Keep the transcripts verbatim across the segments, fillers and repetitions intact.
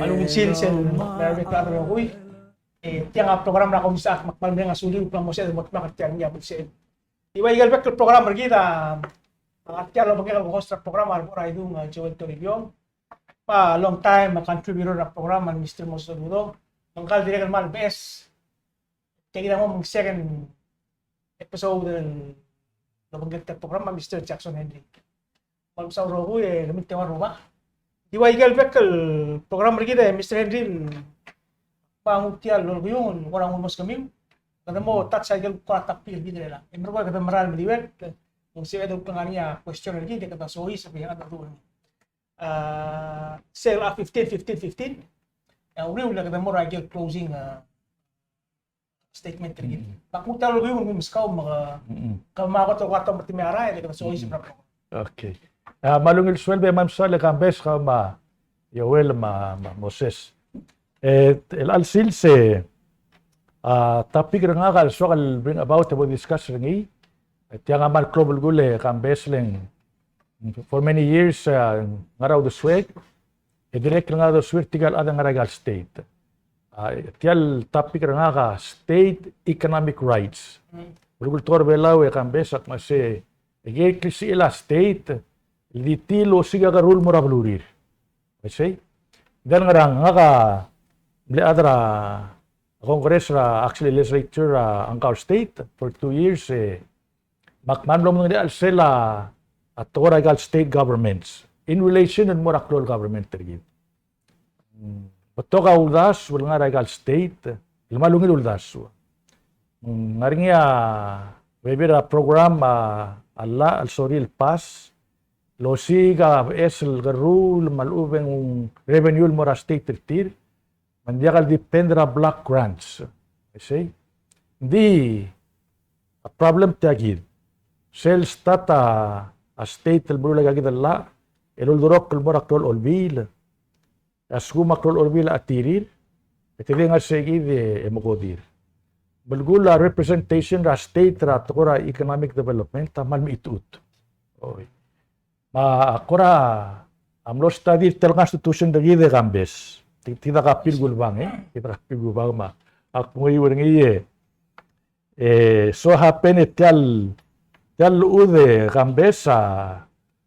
Alungil sils el mo er a rokui. E tiang a program er a Kausisechakl, me ak kmal mereng a suliu el kmo ng mo sebeched el mo dmak er tiang, e a belsechel. Di ua ikel bek el program er kid a, a tia el obengkek el co-host er a program a rebo er a Idung, a Joel Toribiong. Me a long time a contributor er a program a Mister Moses Uludong. Me ngka el dirrek el kmal beches. Tia kid a mo meng second episode el obengkek er a program a Mister Jackson Henry. Kmal mesaul el rokui e kemiu el teuang el rubak. Di ua ikel bek el program er kid e Mister Henry, me a nguu tia el olkiung el kora nguu el mo er kemiu. Kede mo touch a ikel kora topic er kid er chelechang. E merekong e kede merael el meliuekl, e ng sebeched el ngar er ngii a question er kid e kede soiseb e kede dmu er ngii. A, sel a fifteen, fifteen, fifteen. E a uriul e kede mo er a ikel closing, a, statement er kid. Mm. Bak mo tia el olkiung el meskau me ke, mm, ke mo kot el kora tomellii me a rael e kede soiseb er a program. Okay. A, kmal ungil sueleb e kmal mesaul e Kambes, kau me a Joel me a, me a Moses. E, el chelecha el sils e, a, topic er ngak a soak el bring about e bo discuss er ngii. E tiang a kmal klou a belkul e Kambes, le ng for many years, a, ngar er a uldesuek. E dirrek el ngar er a uldesuek er tirka el chad el ngar er aika el state. A, tia el topic er ngak a state economic rights. Mm. Belkul tekoi er a Belau e Kambes, ak mo uasei, e ikel klisichel a state el di tir el osiik a kerruul el mo er a belurir. Uaisei. Then ngerang, ngak a mle chad er a Congress er a, actually, legislature er a Angaur State for two years, e me ak kmal mlo medengelii a chelsel a, a tekoi er aika el state governments in relation el mo er a klou el government er kid. Mm. Betok a uldasu el ngar er aika el state, el kmal ungil uldasu. Mm, ngar er ngii a bebil er a program a, a llach el sorir el pass, el osiik a beches el kerruul me a lechub e ng revenue el mo er a state er tir, me ng diak el depend er a block grants. Uaisei. Ng di a problem tia kid. Sel start a, a state el meruul aika kid el llach, el uldurokl el mo er a klou el olbiil. A lsekum a klou el olbiil a chetirir, e te di ngar er sei kid e, e mekodir. Belkul a representation er a state er a tekoi er a economic development a kmal mechitechut. Oi. Me a kora a mlo study er tia el constitution er kid e Kambes. Ti, ti dak a pil kulbang, e? Ti dak a pil kulbang me ak menguiu er ngii e. E so happen e tia el, tia el llechud e Kambes a,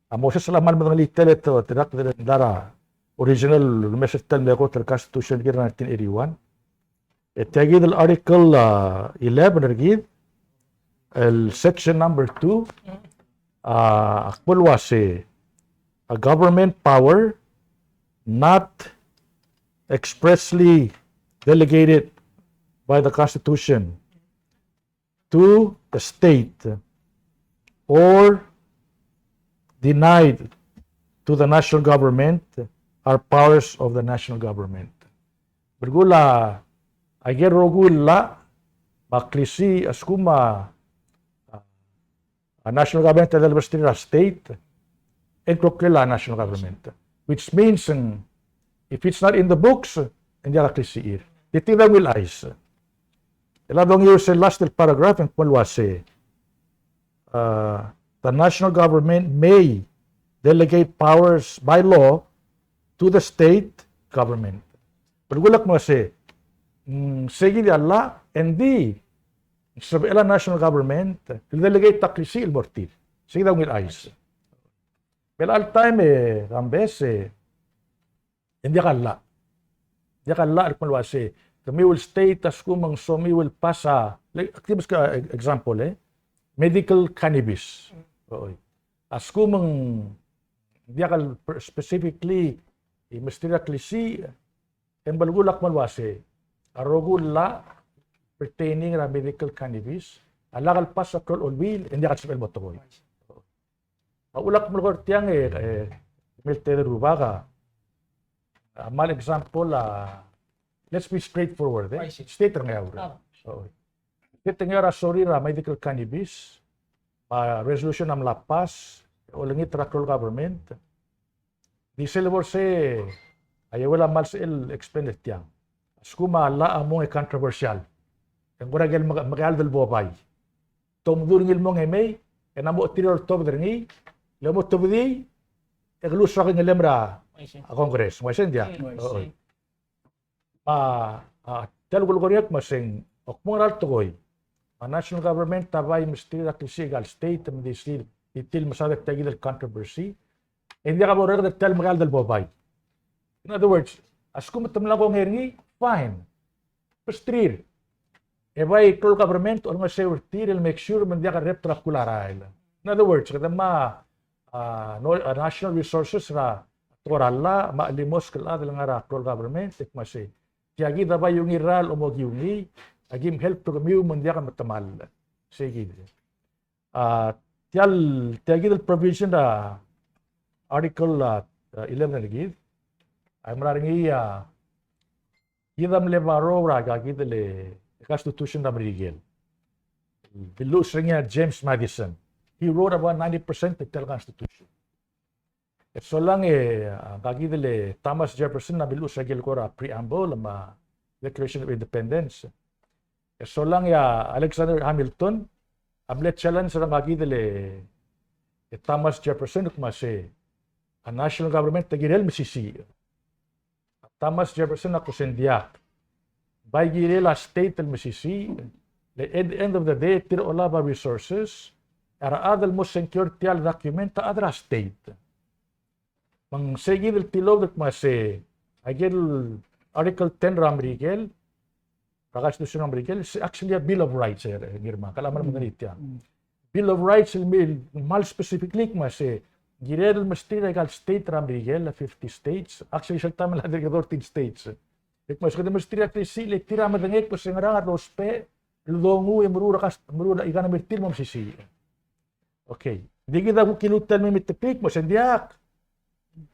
a Moses a kmal medengelii tia el, te, te dak de, de, de a original el mes er tia el mle kot el constitution er kid er a nineteen eighty-one. E tia kid el article, a, eleven er kid, el section number two, a, a kmo el uase, a government power not expressly delegated by the Constitution to the state or denied to the national government are powers of the national government. Belkul a, aike el rokui el llach, me a klisiich a lsekum a, a national government a delebesterir a state, e ng kloklel a national government. Which means, mm, if it's not in the books, e ng diak a klisichir. Di tia kid a ungil chais. El a dongiu er sel last el paragraph e ng kmo el uase, uh, the national government may delegate powers by law to the state government. Belkul a kmo uase, mm, sei kid a llach, e ng di sebechel a national government el delegate a klisiich el mo er tir. Sei kid a ungil chais. Me a chelecha el taem e Kambes e, e ng diak a llach. Diak a llach el kmo el uase, kemiu el state a lsekum ng somiu el pass a, le, ak di meskau a example, e, medical cannabis. Oi. A lsekum ng diak el per-, specifically, e, mesterir a klisiich, e ng belkul a kmo el uase, a rokui el llach pertaining er a medical cannabis a lak el pass a klou el olbiil, e ng diak el sebechel el mo tekoi. A uchul ak melekoi er tiang e, e, kemiu el tedei el rubak a, a kmal example a, let's be straightforward, e? State er a Ngeaur. Oi. State er a Ngeaur a sorir a medical cannabis, me a resolution a mla pass, olengit er a klou el government. Di sel bo er sei, a Joel a kmal sebechel el explain er tiang. A lsekum a llach a mong e controversial, e ng kora ikel meke-, mekeald el bo bai. Te omdu er ngii el mong e mei, e ng mo chetil a oltobed er ngii, le mo tobedii, e ke lose a kengellem er a, a Congress. Ng uaisei, ng diak? Mm, uaisei. Oi. A, a, tia el kulekoi er ngii a kmo se ng, ok, mo er a tekoi. A national government a bai mesterir a klisiich er a state, me di sel, di tir el mesaod er tia kid el controversy. E ng diak a bo er a tia el mekeald el bo bai. In other words, a lsekum te mla kongei er ngii, fine. Mesterir. E bai klou el government a olengeseu er tir el make sure me ng diak a rrebetok er a bkul a rael. In other words, kede ngmai a, a, no, a national resources er a tekoi er a llach, me a chelimosk el chad el ngar er a klou el government, e kmo se, tia kid a bai ungil el rael el omokiu ngii, aki mhelp er kemiu me ng diak a metemall. Sei kid. A, tia el, tia kid el provision er a Article, a, a, eleven er kid a mla er ngii a, kid a mle borrow er a, a kid el, e, Constitution er a Merikel. Milluches er ngii a James Madison. He wrote about ninety percent er tia el Constitution. E solang e, a, a kid el Thomas Jefferson a milluches er a ikel kora preamble me a Declaration of Independence. E solang e a Alexander Hamilton a mle challenge er a kid el, e, Thomas Jefferson el kmo se a national government a kirel mesisiich. A Thomas Jefferson a kmo se ng diak. Bai kirel a state el mesisiich, le at the end of the day, tir a olab a resources, a rechad el mo sengkio er tia el document a chad er a state. Me ng sei kid el tilobed el kmo se, a ikel Article ten er a Merikel, er a Constitution er a Merikel, it's actually a Bill of Rights, e, e, Ngirmang, kede mla mengedecheduch er tiang. Bill of Rights el mle, kmal specifically el kmo se, kired el mesterir a ikal state er a Merikel, a fifty states, actually, sel taem el dirk thirteen states. E kmo se kede mesterir a klisiich le tir a medengei el kmo se ngerang a lousbech el dongu e meruul a kas-, meruul a economy er tir el mo mesisiich. Okay. Di kid a kuk kilutel el mei me te pick, me se ng diak.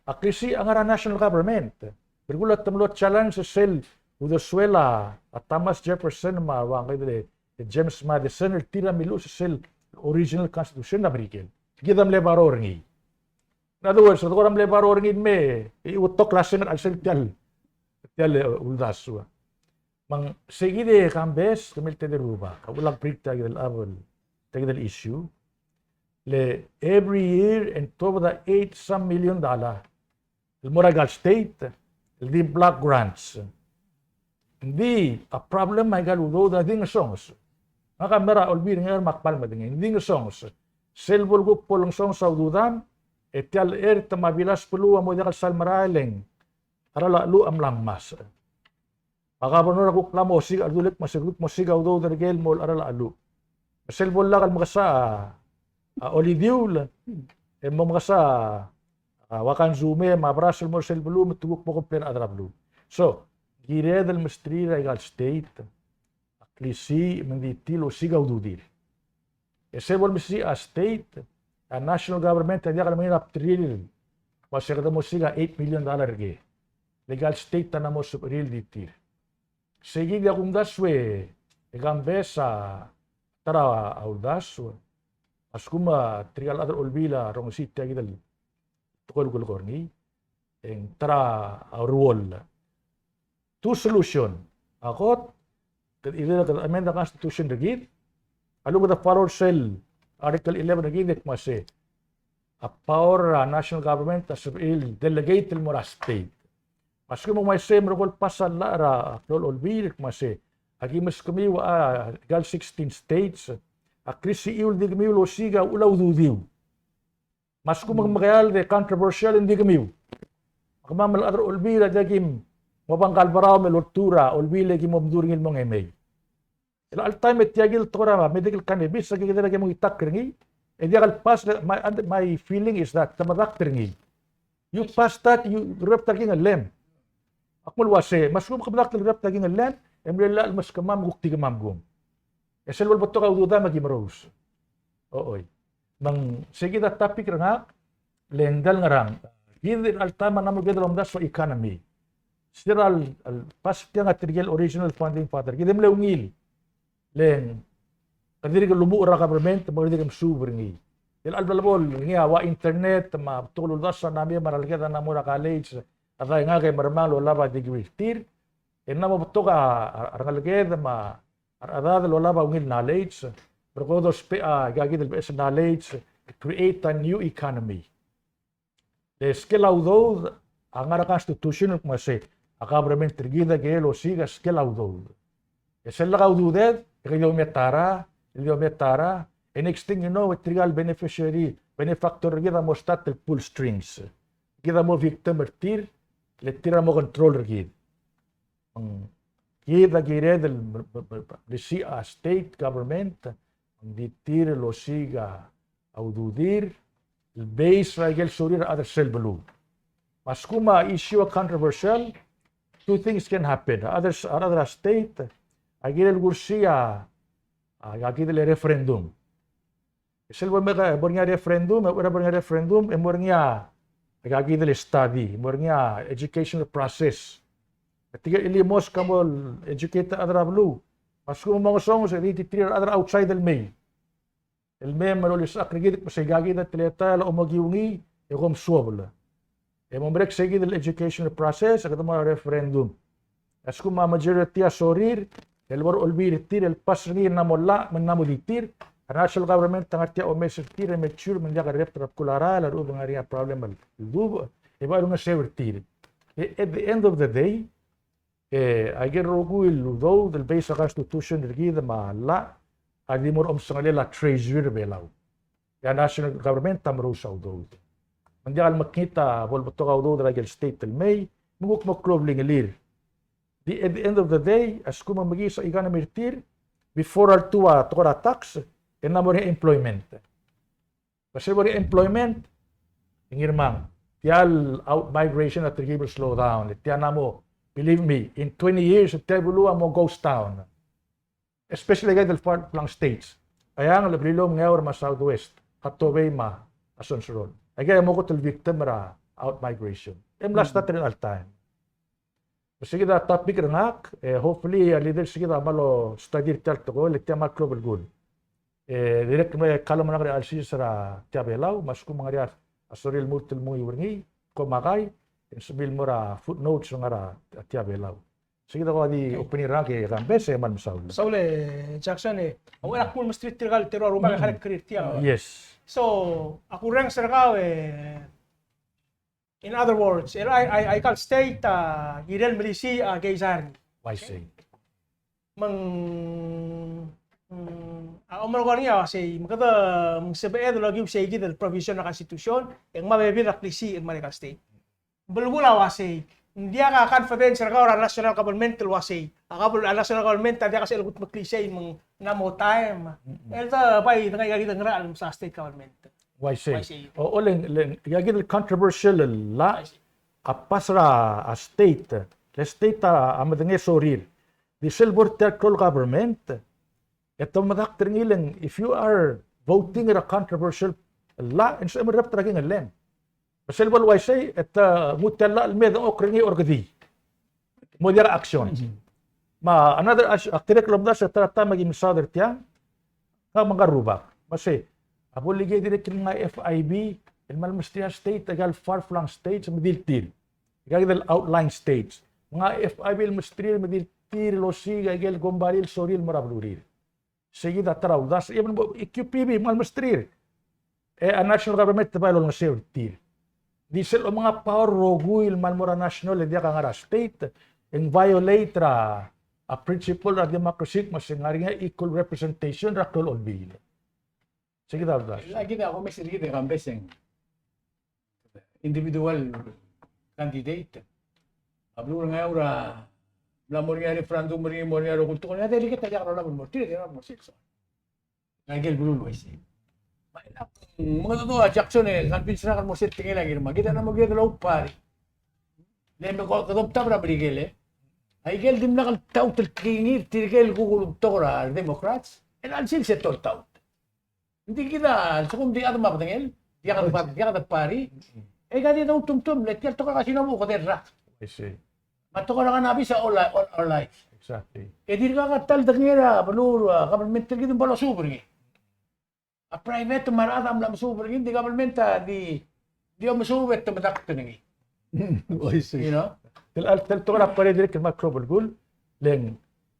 A klisiich a ngar er a national government. Belkul a te mlo challenge sel uldesuel a, a Thomas Jefferson me a ua ngii el James Madison el tir a milluches sel original constitution er a Merikel. Kid a mle borrow er ngii. In other words, a tekoi er a mle borrow er ngii me, e, e betok el sengkio er a chelsel tia el, tia el, e, uldasu. Me ng sei kid e campaign, kemiu el tedei el rubak, a uchul ak bring tia kid el chad el, tia kid el issue. Le every year e ng twelve point eight some million dollar el mo er a ikal state el di block grants. Ng di a problem a ikal udoud a di ngesonges. Ngak a mera olbiil er ngii me ak kmal medengei. Ng di ngesonges. Sel bo el kuk bo el ngesonges a ududam, e tia el chert me a bilas beluu a mo diak el sal merael e ng cheral a cheluch a mla ngmasech. A governor a kuk mla mo osiik a cheldulek me se kuk mo osiik a udoud er ker el mo cheral a cheluch. Me sel bo el lak el mekesai a, a olidiuul, e mo mekesai a, a wakansume me a beras el mo er sel beluu me te kuk mo complain a rechad er a beluu. So, kired el mesterir a ikal state a klisiich me ng di tir el osiik a ududir. E sel bo el mesisiich a state, a national government a diak el mengiil er a bdelir el kmo se kede mo osiik a eight million dollar er ker. Le ikal state a mla mo sebechir el di tir. Sei kid a kumdasu e campaign a ta er a uldasu. A lsekum a tirke el chad er a olbiil a rongesii tia kid el tekoi el kulekoi er ngii, e ng ta er a ureor. Two solution. A kot, kede either kede amend a constitution er kid, a lechub e kede follow er sel Article eleven er kid el kmo se a power er a national government a sebechir el delegate el mo er a state. Me a lsekum e ng uaisei e merekong el pass a llach er a klou el olbiil el kmo se, aki meskemiu a ikal sixteen states, a klisichiu el di kemiu el osiik a uchul a ududiu. Me a lsekum e ng mekeald e controversial e ng di kemiu. Me kemam el chad er a olbiil a diak kim mo obengkel a Alberau me loltuu er a olbiil e kim mo mdu er ngii el mo ngemei. Chelecha el taem e tia kid el tekoi er a medical cannabis, a kid a kede mo itakl er ngii, e diak el pass, le, my, my feeling is that te medakt er ngii. You pass that, you rep ta kingellem. Ak mo el uase, me a lsekum ke medakt el rep ta kingellem, e mle llach el meskemam kuk di kemam kum. E sel bo el betok a ududam a ki merous. Ochoi. Me ng sei kid a topic er ngak, le ng diak el ngerang. Kid er chelecha el taem a mla mo kid el omdasu a economy. Sel el, el pass tiang a tirke el original founding father. Kid a mle ungil. Le ng kede dirk lmuut er a government, me kede dirk mesuub er ngii. Chelecha el bla lebo el ngii a ua internet, me a betok el uldasu a mei me a rengeleked a mla mo er a college, a dai ngak e mermang el olab a degree er tir. E ng mla mo betok a, a, a rengeleked me a a rechedad el olab a ungil knowledge, me kede ousbech a, a kid el beches el knowledge, create a new economy. Le skel a udoud a ngar er a constitution el kmo se, a government er kid a kirel osiik a skel a udoud. E sel lak a ududed, e kede ometara, e kede ometara, e next thing you know, e tirka el beneficiary, benefactor er kid a mo start el pull strings. Kid a mo victim er tir, le tir a mo control er kid. Mm. Kid a kired el, el, el, el, el, a state government, ng di tir el osiik a ududir, el base er a ikel sorir a rechad er sel beluu. Me a lsekum a issue a controversial, two things can happen. A rechad er, a rechad er a state a kirel kursii a, a, a kid el referendum. E sel bo me ke, bo er ngii a referendum, e bo er ngii a referendum, e mo er ngii a, a kid el study, mo er ngii a educational process. E tirke el chimo a mo educate a rechad er a beluu. Me a lsekum e mo ngesonges, e di tir a rechad er a outside el mei. El mei me lolisechakl er kid, me sei a kid a teletael a omokiu ngii, e kom suobel. E mo merek sei kid el educational process, e kede mo er a referendum. A lsekum a majority a sorir, el bo er a olbiil er tir, el pass er ngii el mla mo llach, me ng mla mo di tir, a national government a ngar tia omes er tir, e make sure me ng diak a rep er a bkul a rael, a lechub e ng ngar er ngii a problem el duubech, e bo er ngii a ngeseu er tir. E, at the end of the day, e, a ikel rokui el udoud, el base a constitution er kid me a llach, a di mo er a omsengelel a treasury er a Belau. E a national government a merous a udoud. Me ng diak el mekngit a bo lebetok a udoud er a ikel state el mei, me ng kuk mo klou a blingelir. Di, at the end of the day, a lsekum e mekiis a economy er tir, before a ltuu a tekoi er a tax, e ng mla mo er ngii a employment. Me sel bo er ngii a employment, e ngii a mong. Tia el out migration a telkib el slow down. Tia ng mo, believe me, in twenty years, tia el beluu a mo ghost town. Especially aika el far flung states. Ngcheangel, Beliliou, Ngeaur me a Southwest, Hatohobei me a Sonsorol. Aika a mo kot el victim er a out migration. E mla start er a all time. Me sei kid a topic er ngak, e hopefully a leaders er kid a mlo study er tia el tekoi, le tia a mle klou a belkul. E dirrek el mle kalemengedak er a chelsel er a tia Belau, me a lsekum ng ngar er ngii a sorir el lmuut el menguiu er ngii, kom mekai, e ng sebechir el mo er a footnotes el ngar er a tia Belau. Sei kid a ko di opening er ngak e Kambes e kmal mesaul. Mesaul e Jackson e. Au er a kuk mesterir tirka el teru el rubak e kuk kerir tiang. Yes. So, a kurrenges er kau e, in other words, el ai, ai, aika el state a kirel melisiich a keizai er ngii. Uaisei. Me ng, mm, a omerekong er ngii a uaisei, me kede, mm, sebeched el okiu sei kid el provision er a constitution, e ng mo bebil er a klisiich el mei er aika el state. Belkul a uaisei. Ng diak a confidence er kau er a national government el uaisei. A gov-, a national government a diak a sebechel el kutmeklii sei me ng mla mo taem. Mm-mm. El de bai dengai aika kid el ngerachel el msa state government. Uaisei. Uaisei. O, o, le ng, le ng, aika kid el controversial el llach, uaisei, a pass er a state. Le state a, a medengei a sorir. Di sel bo er tia el klou el government, e te medakt er ngii el ng, if you are voting er a controversial llach, e ng sebechem el rebetok er a kingellem. Me sel bo el uaisei, e te nguu tia el llach el me dengchokl er ngii e orrekedii. Mo diak a action. Mm-hmm. Me a another, a, a dirrek el omdasu e te er a taem e aki mesaod er tiang, ngak me ngka el rubak. Me sei, a bo le kid a dirrek el ngar er ngii a F I B, el kmal mesterir a state, aika el far flung states, me di le tir. Aika kid el outlying states. Ngar er ngii a F I B el mesterir, me di le tir el osiik aike el kombalii el sorir el mo er a belurir. Sei kid a ta er a uldasu, even bo, E Q P B, me ng kmal mesterir. E a national government te bai lolengeseu er tir. Di sel omeng a power el rokui el kmal mo er a national e diak a ngar er a state, e ng violate er a, a principle er a democracy, me se ng ngar er ngii a equal representation er a klou el olbiil. Sei kid a uldasu. Aika kid a ko mesterir kid e Kambes e ng individual candidate. A beluu er a Ngeaur a mla mo er ngii a referendum, mo er ngii, mo er ngii a rokui el tekoi, a delegate a diak lolab el mo er tir, a diak lolab el mo er sils. Aike el beluu el uaisei. Me ng mengedecheduch a Jackson e convince er ngak el mo er sel tekingel a Ngirmang. Kid a mla mo kired el outparty. Le me ko, kede omtab er a Merikel e. Aike el dimlak el taut el tekingir tirke el kuk ulebetok er a Democrats, e a chelsel se te oltaut. Ng di kid a lsekum di chad me a bedengel, diak de, diak de party. E ka di doutumtum, le tia el tekoi er a casino a mo okedei el rak. I see. Me a tekoi er a cannabis a all, all, all life. Exactly. E dirkak a ta el dekengei er a beluu, a government er kid me bo losuub er ngii. A private me a rechad a mla mesuub er ngii, ng di government a di, di omesuub e te medakt er ngii. I see. You know? Tia el, tia el tekoi er a party dirrek el kmal klou a belkul, le ng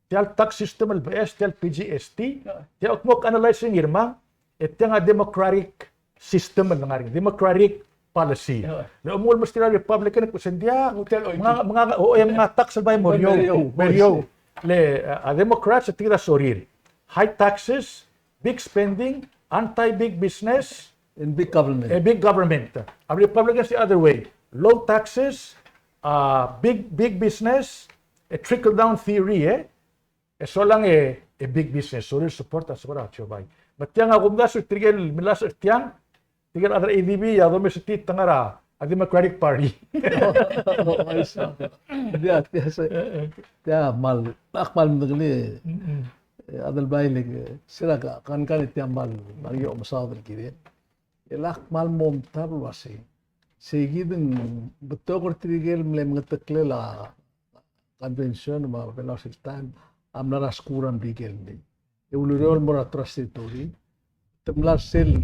tia el tax system el beches, tia el P G S T, tia el kmo kanalyzing er ngii, e tiang a democratic system el ngar er ngii, democratic policy. Le omul mesterir a Republican e kuk se ng diak, menga, menga, o, e menga tax el bai mo er eou, mo er eou. Le, a, a Democrats a tir a sorir. High taxes, big spending, anti-big business, and big government. A big government. A Republicans the other way. Low taxes, a big, big business, a trickle down theory, e. E solang e, e big business, sorir el support a, support a Joe Biden. Me tiang a kumdasu tirke el millasech er tiang, tirke el chad er a A D B a domes er tir te ngar er a Democratic Party. Tia, tia, se, tia kmal, ak kmal medengelii, e, a delbai le, se er a ka, kan, kan tia kmal, kmal omesaod el kirel. E ak kmal mo omtab el uasei, se kid ng betok er tirke el mle mengeteklel a convention me a Belau sel taem a mla er a skuul er a Merikel mei. E ureor el mo er a Trust Territory. Te mla er sel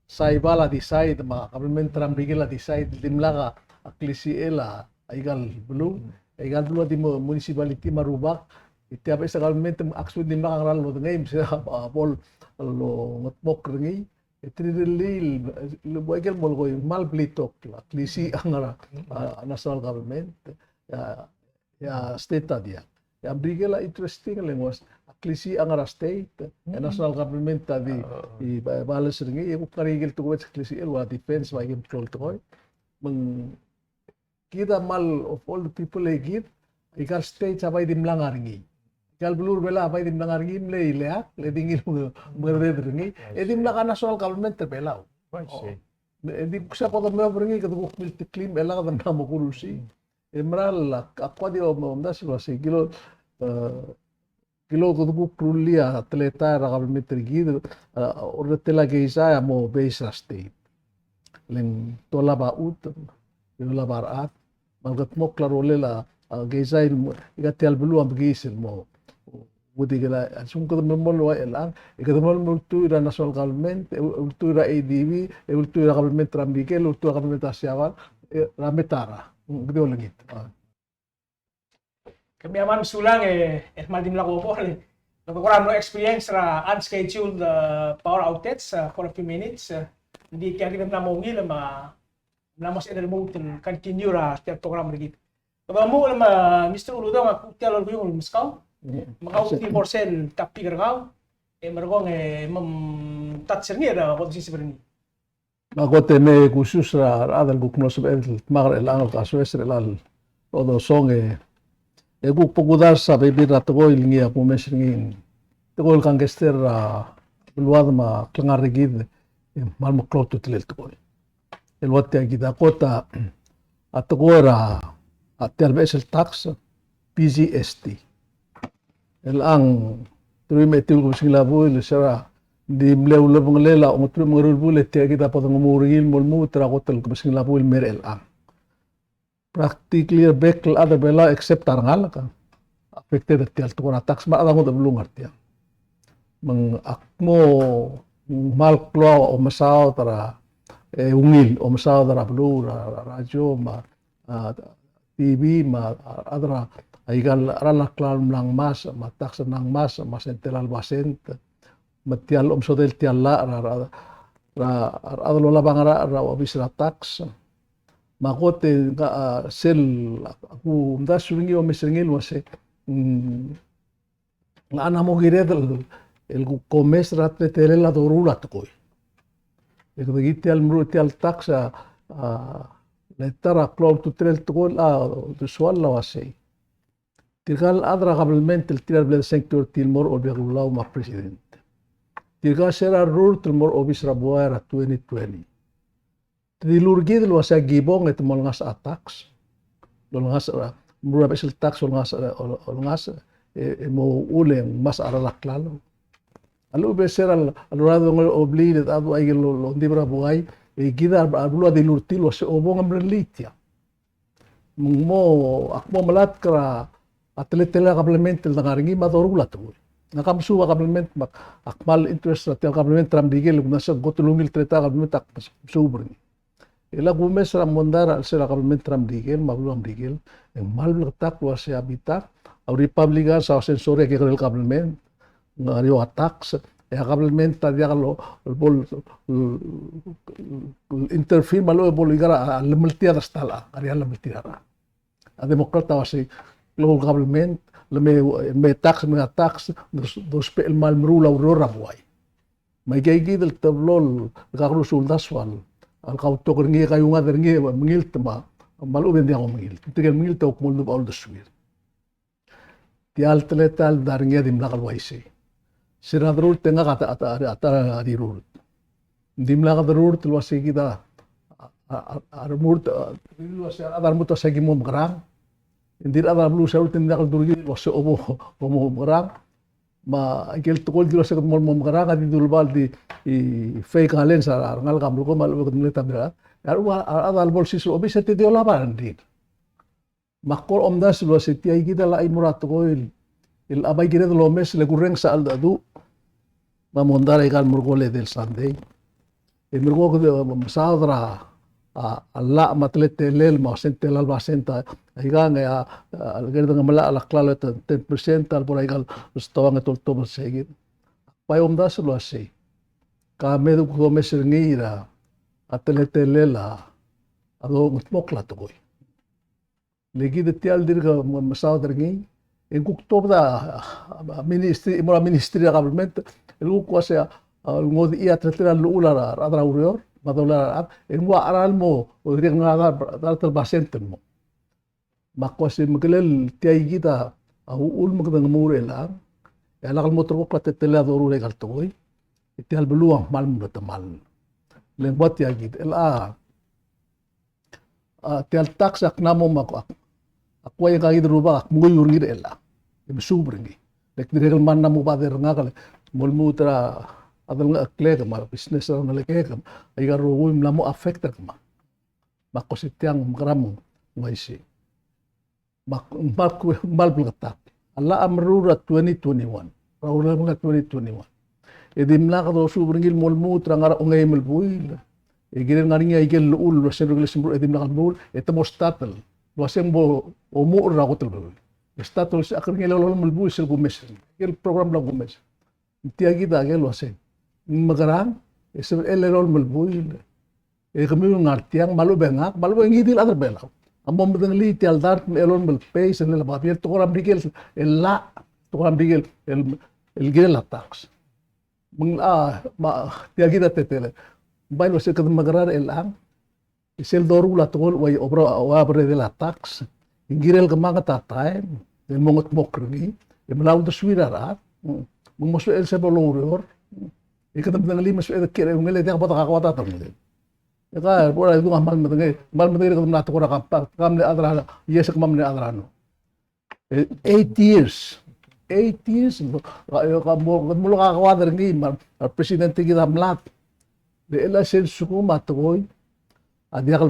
Saibal a decide me a government er a Merikel a decide dimlak a klisichel a ikal beluu. Ikal beluu a di mo municipality me a rubak. E tia beches a government actually dimlak a ngera el lodengei me se a, a bo longetmokl er ngii. E tirke el, el, el bo ikel molekoi, kmal bletok a klisiich a ngar er a, a, national government, a, a state a diak. E a Merikel a interesting el uasei, a klisiich a ngar er a state, e national government a di, di ba-, balance er ngii, e kuk ngar er ngii ikel tekoi el klisiich el ua defense, ua ikel klou el tekoi. Me ng kid a kmal of all the people e kid, ikal states a bai di mla ngar er ngii. Ikal beluu er a Belau a bai di mla ngar er ngii, mle ileakl, le di ngii el mengedereder er ngii. E dimlak a national government er a Belau. E di kuk se bo domeob er ngii, kede kuk milteklii me chelecha kede mla mo kurusii. E mera el ak, ak kuk di omdasu el uasei kilo, e, kilo kede kuk rullii a teletael er a government er kid, a, orretel a keizai a mo base er a state. Le ng tolab a chutem, e olab a rechad, me a leketmokl a rolel a, a keizai el mo, ika tia el beluu a mekiis el mo. Udik el a, a lsekum kede melemolem el ua chelechang, e kede melemolem el ultuil er a national government, e ultuil er a A D B, e ultuil er a government er a Merikel, e ultuil er a government er a Siabal, e, er a Metara. Ng, kede olengit. A. Kemiu a kmal mesulang e, e kmal dimlak a bo el, kede kora mlo experience er a unscheduled, uh, power outage, uh, for a few minutes, uh, ng di tia kid a mla mo ungil me a mla mo sebeched el lmuut el continue er a tia el program er kid. Kede omuchel me a Mister Uludong a kuk tia el olekoi el meskau, me kau di mo er sel topic er kau, e merekong e mem touch er ngii er a bo dosiseb er ngii. Me a kot e mei e kusius er a rechad el kuk mlo sebeched el dmak er chelechang el kasoes er chelecha el chodosong e, e kuk bo kudars a bebil er a tekoi el ngii a kumes er ngii. Tekoi el kangkei er a beluad me a klengar er kid, e kmal meklou a ultutelel tekoi. El ua tia kid a kot a, a tekoi er a, a tia el beches el tax, P G S T. Chelechang, teruich me a etiu el kebesengil a buil, se er a di mle ulebengelel a ongeteruich me a ongeru el buil, e tia kid a bo dongemuul er ngii el mo lmuut er a kot el kebesengil a buil el mei er chelechang. Practically, bek el chad er a Belau except a rengalek a affected er tia el tekoi er a tax, me a rechad a ngodech el beluu a ngar tiang. Me ng ak mo kmal klou a omesaod er a, e, ungil, omesaod er a beluu, er a, er a radio, me a, a, T V, me a, a, a rechad er a, a ikal, a cheral a klalo el mla ngmasech, me a tax a ngmasech, me a sel tela el basent, me tia el omesodel tia el llach er a, er a, er a, er a rechad el olab a ngerachel er a obis er a tax. Me a kot e, a, sel, a, kumdasu er ngii, omes er ngii el uasei, mm, ng locha mo kired el, el kuk omes er a teletelel a doruul a tekoi. E kede kid tia el meruul tia el tax a, a, le ta er a klou a ultutelel el tekoi el, a, uldesuel el uasei. Tirka el chad er a kabelment el tir a bla desengkio er tir el mo er a Olbiil er a Kelulau me a president. Tirka se er a rurt el mo er a obis er a buai er a twenty twenty. Te dilu er kid el uasei a kibong e te mo olengasech a tax. Olengasech er a, meruul a beches el tax, olengasech er a, olengasech, e, e mo uchul e ngmasech a cheral a klalo. A lechub e se er a, a lorael el dongeobliil e te chad el ua ikel lo, longdibel er a buai, e kid a, a beluu a dilu er tir el uasei obong e merellii tia. Me ng mo, ak mo melatk er a teletelel a kabelment el dengar er ngii me a doruul a tekoi. Ngak a mesuub a kabelment me ak, ak kmal interest er tia el kabelment er a Merikel, me ng se ng kot el ungil teletelel a kabelment ak mesuub er ngii. E le kumes er a mondai er a chelsel a kabelment er a Merikel me a beluu er a Merikel, e ng kmal bleketakl el uasei a bitak, a Republicans a uasei ng sorir a kekerei el kabelment, ng ngar er eou a tax, e a kabelment a diak lo, bo l, l, l, interfere me a lechub e bo le ikal a, a, lemeltir a ta el, a, a, a lemeltir a. A Democrat a uasei, local government, le me, me tax, me a tax, dos, dousbech el kmal meruul a ureor er a buai. Me aika kid el teblo el kakerous el uldasu el, el kautok er ngii, kaiungad er ngii, mengilt me a, me a lechub e ng diak a mengilt. Tirke el mengilt a kuk mo oldubech a uldesuir. Tia el teletael el mla er ngii a dimlak el uaisei. Se er a derurt e ngak a ta, a ta, a ta er a dirurt. Dimlak derurt el uasei kid a, a, a, a remurt, a, el uasei a rechad a remurt a uasei ki mo mekerang. Ng di rechad er a beluu se er a rurt e ng diak el dmu er kid el uasei bo, bo mo mekerang. Me aike el tekoi el di uasei kede mo, mo mekerang a di dulebal di, i, fake allowance a rengalek a mlo ko me a lechub e kede mle ta mera. A rechad a lebo el sils er a obis e te di olab a rengrir. Me ak kora omdasu el uasei tia kid a locha mo er a tekoi el, el a bai kired el omes le kurrenges a cheldecheduch. Me a mondai er aika el merekong el edei el Sunday. E merekong kede mesaod er a, a, a llach me a teletelel me a sel tela el basent a, aikang e a, a, kede ngemelachel a klalo e ten percent a lebo er aika el stoang e te oltobed er sei kid. Bai omdasu el uasei. Ka me de kuk domes er ngii er a, a teletelel a, a dongedmokl a tekoi. Le kid tia el dirk me-, mesaod er ngii, e ng kuk tuobed a, a, a ministry, mo er a ministry er a government, el kuk uasei a, a, ngodechii a teletelel a llechul a rechad er a ureor, me a dolai a rechad, e ng ua cheral mo, o dirrek el ngar er a dart el basent el mo. Me ak uasei mekelel tia kid a, a uchul me kede ngemuul er chelechang, e a lak el mo terrekokl a teletelel a doruul aika el tekoi, e tia el beluu a kmal mlo temall. Le ng ua tia kid, el a, A, tia el tax a kmo me ak, ak, ak ua ngak a kid el rubak ak menguiu er ngii er chelechang. E mesuub er ngii. Le ak dirrek el mla mo bother er ngak el mo lmuut er a delengcheklek me a business er a rengelekek me aika el rokui a mla mo affect er kemam. Me ak uasei tiang mekerang me ng uaisei. Me ak, me ak, me ak bleketakl. A llach a meruul er a twenty twenty-one. Er a urerel a twenty twenty-one. E dimlak dosuub er ngii el mo lmuut er a ngar er a ongeim el buil. E kirel ngar er ngii a ikel llechul el uasei ng regulation el meruul, e dimlak el meruul, e te mo start el uasei ng bo omuchel er a kot el buil. E start el uasei a kerngel el elolem el buil sel kumes. Ikel program el kumes. Tia kid a ikel uasei. Ng mekerang, e sebechel el elolem el buil. E kemiu el ngar tiang, me a lechub e ngak, me a lechub e ngii di el chad er a Belau a mo medengelii tia el dart me a elolem el pace, el babier, tekoi er a Merikel, el llach, tekoi er a Merikel, el, el kirel a tax. Me ng, a, me a, tia kid a teletelel. Bai el uasei kede mekerang er chelechang, e sel doruul a tekoi el ua, obra, ua beredel a tax. Ng kirel kemanget a taem el mo ngetmokl er ngii, e melai a uldesuir a rechad. Me ng mo sebechel sel bo loureor. E kede medengelii me sebeched el kiei er a eungel e diak bo dekakoad a delongelel. E ka, bo er a idung a kmal medengei, kmal medengei er kede mla tekoi er a compact, ka mle chad er a, yes, kemam mle chad er a no. E, eight years. Eight years, ka, ka, ka mo, kede mlo kakoad er ngii, me a, a president er kid a mlad. Le chelecha sel lsekum a tekoi a diak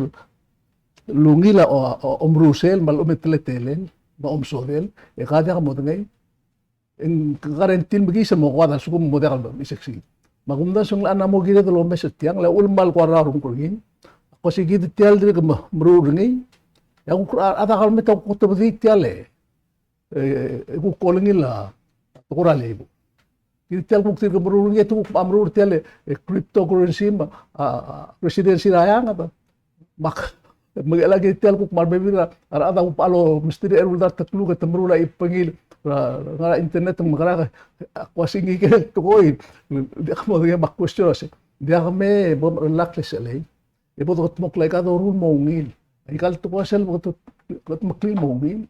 lungil a, o, o, omerusel, me a lechub e teletelel, me a omesodel, e ka diak modengei, e ng guarantee el mekiis el mo koad a lsekum mo diak el mesa el succeed. Me a kumdasu e ng locha mo kired el omes er tiang, le a uchul me ng kmal kora renguk er ngii. Ak uasei kid tia el dirk me, meruul er ngii. E a kuk a, a rechad er a government a kuk otobedii tia el, e, e, e kuk olengil a, tekoi er a labor. Kid tia el kuk dirk meruul er ngii, e te kuk meruul er tia el, e, cryptocurrency me a, a, a, presidency er a eanged. Me ak, me ng chelecha kid tia el kuk kmal bebil er a, a rechad a kuk bo lomesterir a eru el dart el kluk e te meruul a chibengil er a, er a internet me a ngerang, ak uasei ngike el tekoi. Diak modengei me ak question el uasei, diak me bo relax el sechelei, e bo dengedmokl aika doruul el mo ungil. Aika el tekoi a sel bo kede, kede meklii el mo ungil.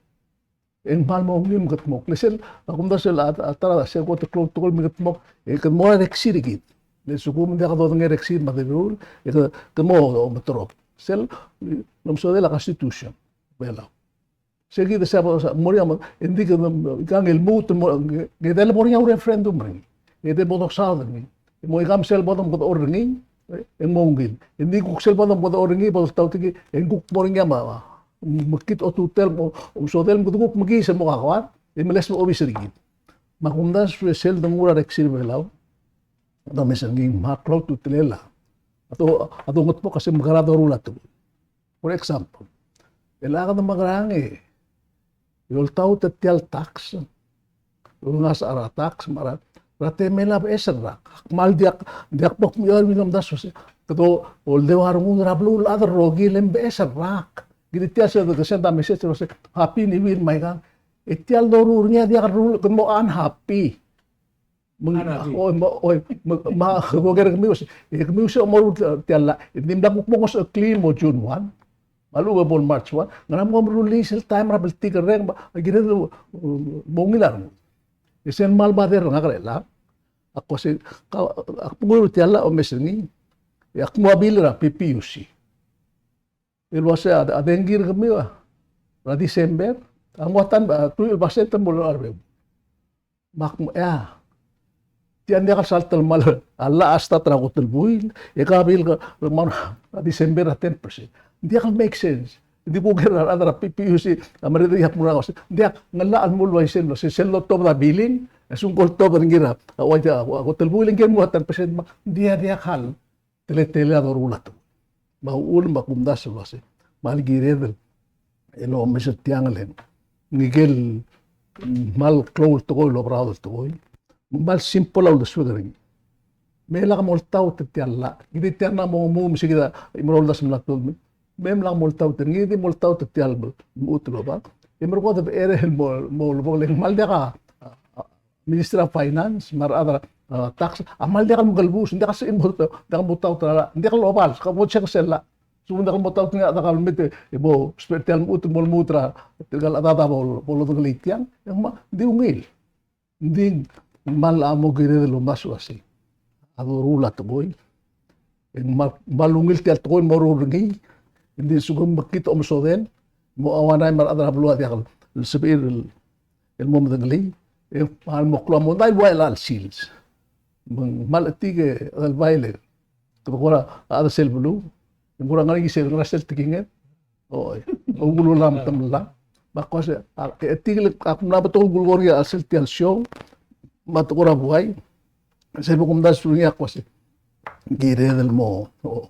E ng kmal mo ungil me kede mo klou sel, a kumdasu el a, a ta er a sel kot el klou el tekoi me kede mo, e kede mo er a reksid er kid. Le lsekum ng diak dodengei a reksid me a deruul, e kede, kede mo, o, meterob. Sel, lomesodel a Constitution Belau. Sel kid a se bo, sa, mo er ngii a mo, e ng di kede, ikang el lmuut el mo, ng, ng edei el mo er ngii a referendum er ngii. E de bo dosaod er ngii. E mo ikang sel bo dodechor er ngii, e ng mo ungil. E ng di kuk sel bo dodechor er ngii, bo dotau er ngii, e ng kuk mo er ngii a ma, mekngit a ultutelel, mo, omesodel, me kede kuk mekiis el mo kakoad, e meles mo obis er kid. Me a kumdasu e sel dengu er a reksid er a Belau, a domes er ngii me a klou a ultutelel a, a do, a dongedmokl a se mekerang a doruul a tekoi. For example, el a kede mekerang e, e oltaut er tia el tax, el ngasech er a tax, me a ra, ra temel a beches el rak. Ak kmal diak, diak bo kmo er ngii el omdasu el uasei, Kede oldeu a rengud er a beluulechad el rokir e ng beches el rak. Kid tia se de send a message el uase Happy New Year me aikang. E tia el doruul er ngii a diak el ruul, kede mo unhappy. Me ng, unhappy. Oi, me, oi, me, me, ko ker kemiu se, e kemiu se mo ruul tia el llach, e dimlak kuk mo ngesechekl el mo June one. Me a lechub e bo el March one. Ngera me kom release el taem er a bltikerreng, me a kired el, uh, mo ungil a rengud. E sel kmal bother er ngak er chelechang. Ak uase, ka, ak mo ruul tia el llach e omes er ngii. E ak nguu a bill er a P P U C. El uase a, a dengki er kemiu er a December a nguu a ta, a, truich el percent el mo er a rebeu. Me ak mo, ia. Tia ng diak el sal telemall a llach a start er a kot el buil, e ka bill er kemam er a December a ten percent. Ng diak el make sense. Ng di kuk er a rechad er a P P U C a merreder e ak mo er ngii a uase, ng diak, ng llach el mo ua isei el uase, sel lotobed a billing, e a lsekum ko lotobed er ngii er a, a, ua, a, kot el buil e ng kired el mo ten percent me ng diak, diak el teletelel a doruul a tekoi. Me a uchul me a kumdasu el uase, kmal kired el omes er tiang el, ngikel kmal klou el tekoi el oberaod el tekoi. Kmal simple a uldesuek er ngii. Me lak moltaut er tia el llach. Kid tia el mo, mo, me se kid a, me a uldasu el mla tuobed. Me lak moltaut er ngii, di moltaut er tia el mechut el oba. E merekong e de becherei el mo, mo lebo el kmal diak a, a, a, Ministry of Finance, me a rechad er a, a, tax, a kmal diak el mekelebus, ng diak el sebechir el mo, diak el mo taut er a, ng diak el obal, ka bo check sel llach. Lsekum ng diak el mo taut er ngii a kabelment e bo ousbech er tia el mechut, mo lmuut er a, tirka el chedad a bo, bo lodengelii tiang, e ng kmal di ungil. Ng di kmal a mo kired el omdasu el uase, a doruul a tekoi. E ng kmal, kmal ungil tia el tekoi el mo ruul er ngii. Ng di lsekum mekngit a omesodel, mo ua ngii me a rechad er a beluu a diak el sebechir el, el mo medengelii, e kmal mo klou a mondai el ua chelecha el sils. Me ng kmal chetik e Adelbai le kede kora chad er sel beluu, e ng kora ngar er ngii sel, ngar er sel tekinged. Oi, ungil a metemall. Me ak uase, a, e tirke el, ak mla betok el kulekoi er ngii er sel tia el show, me a tekoi er a buai, sel bo kumdasu er ngii ak uase, kired el mo, o,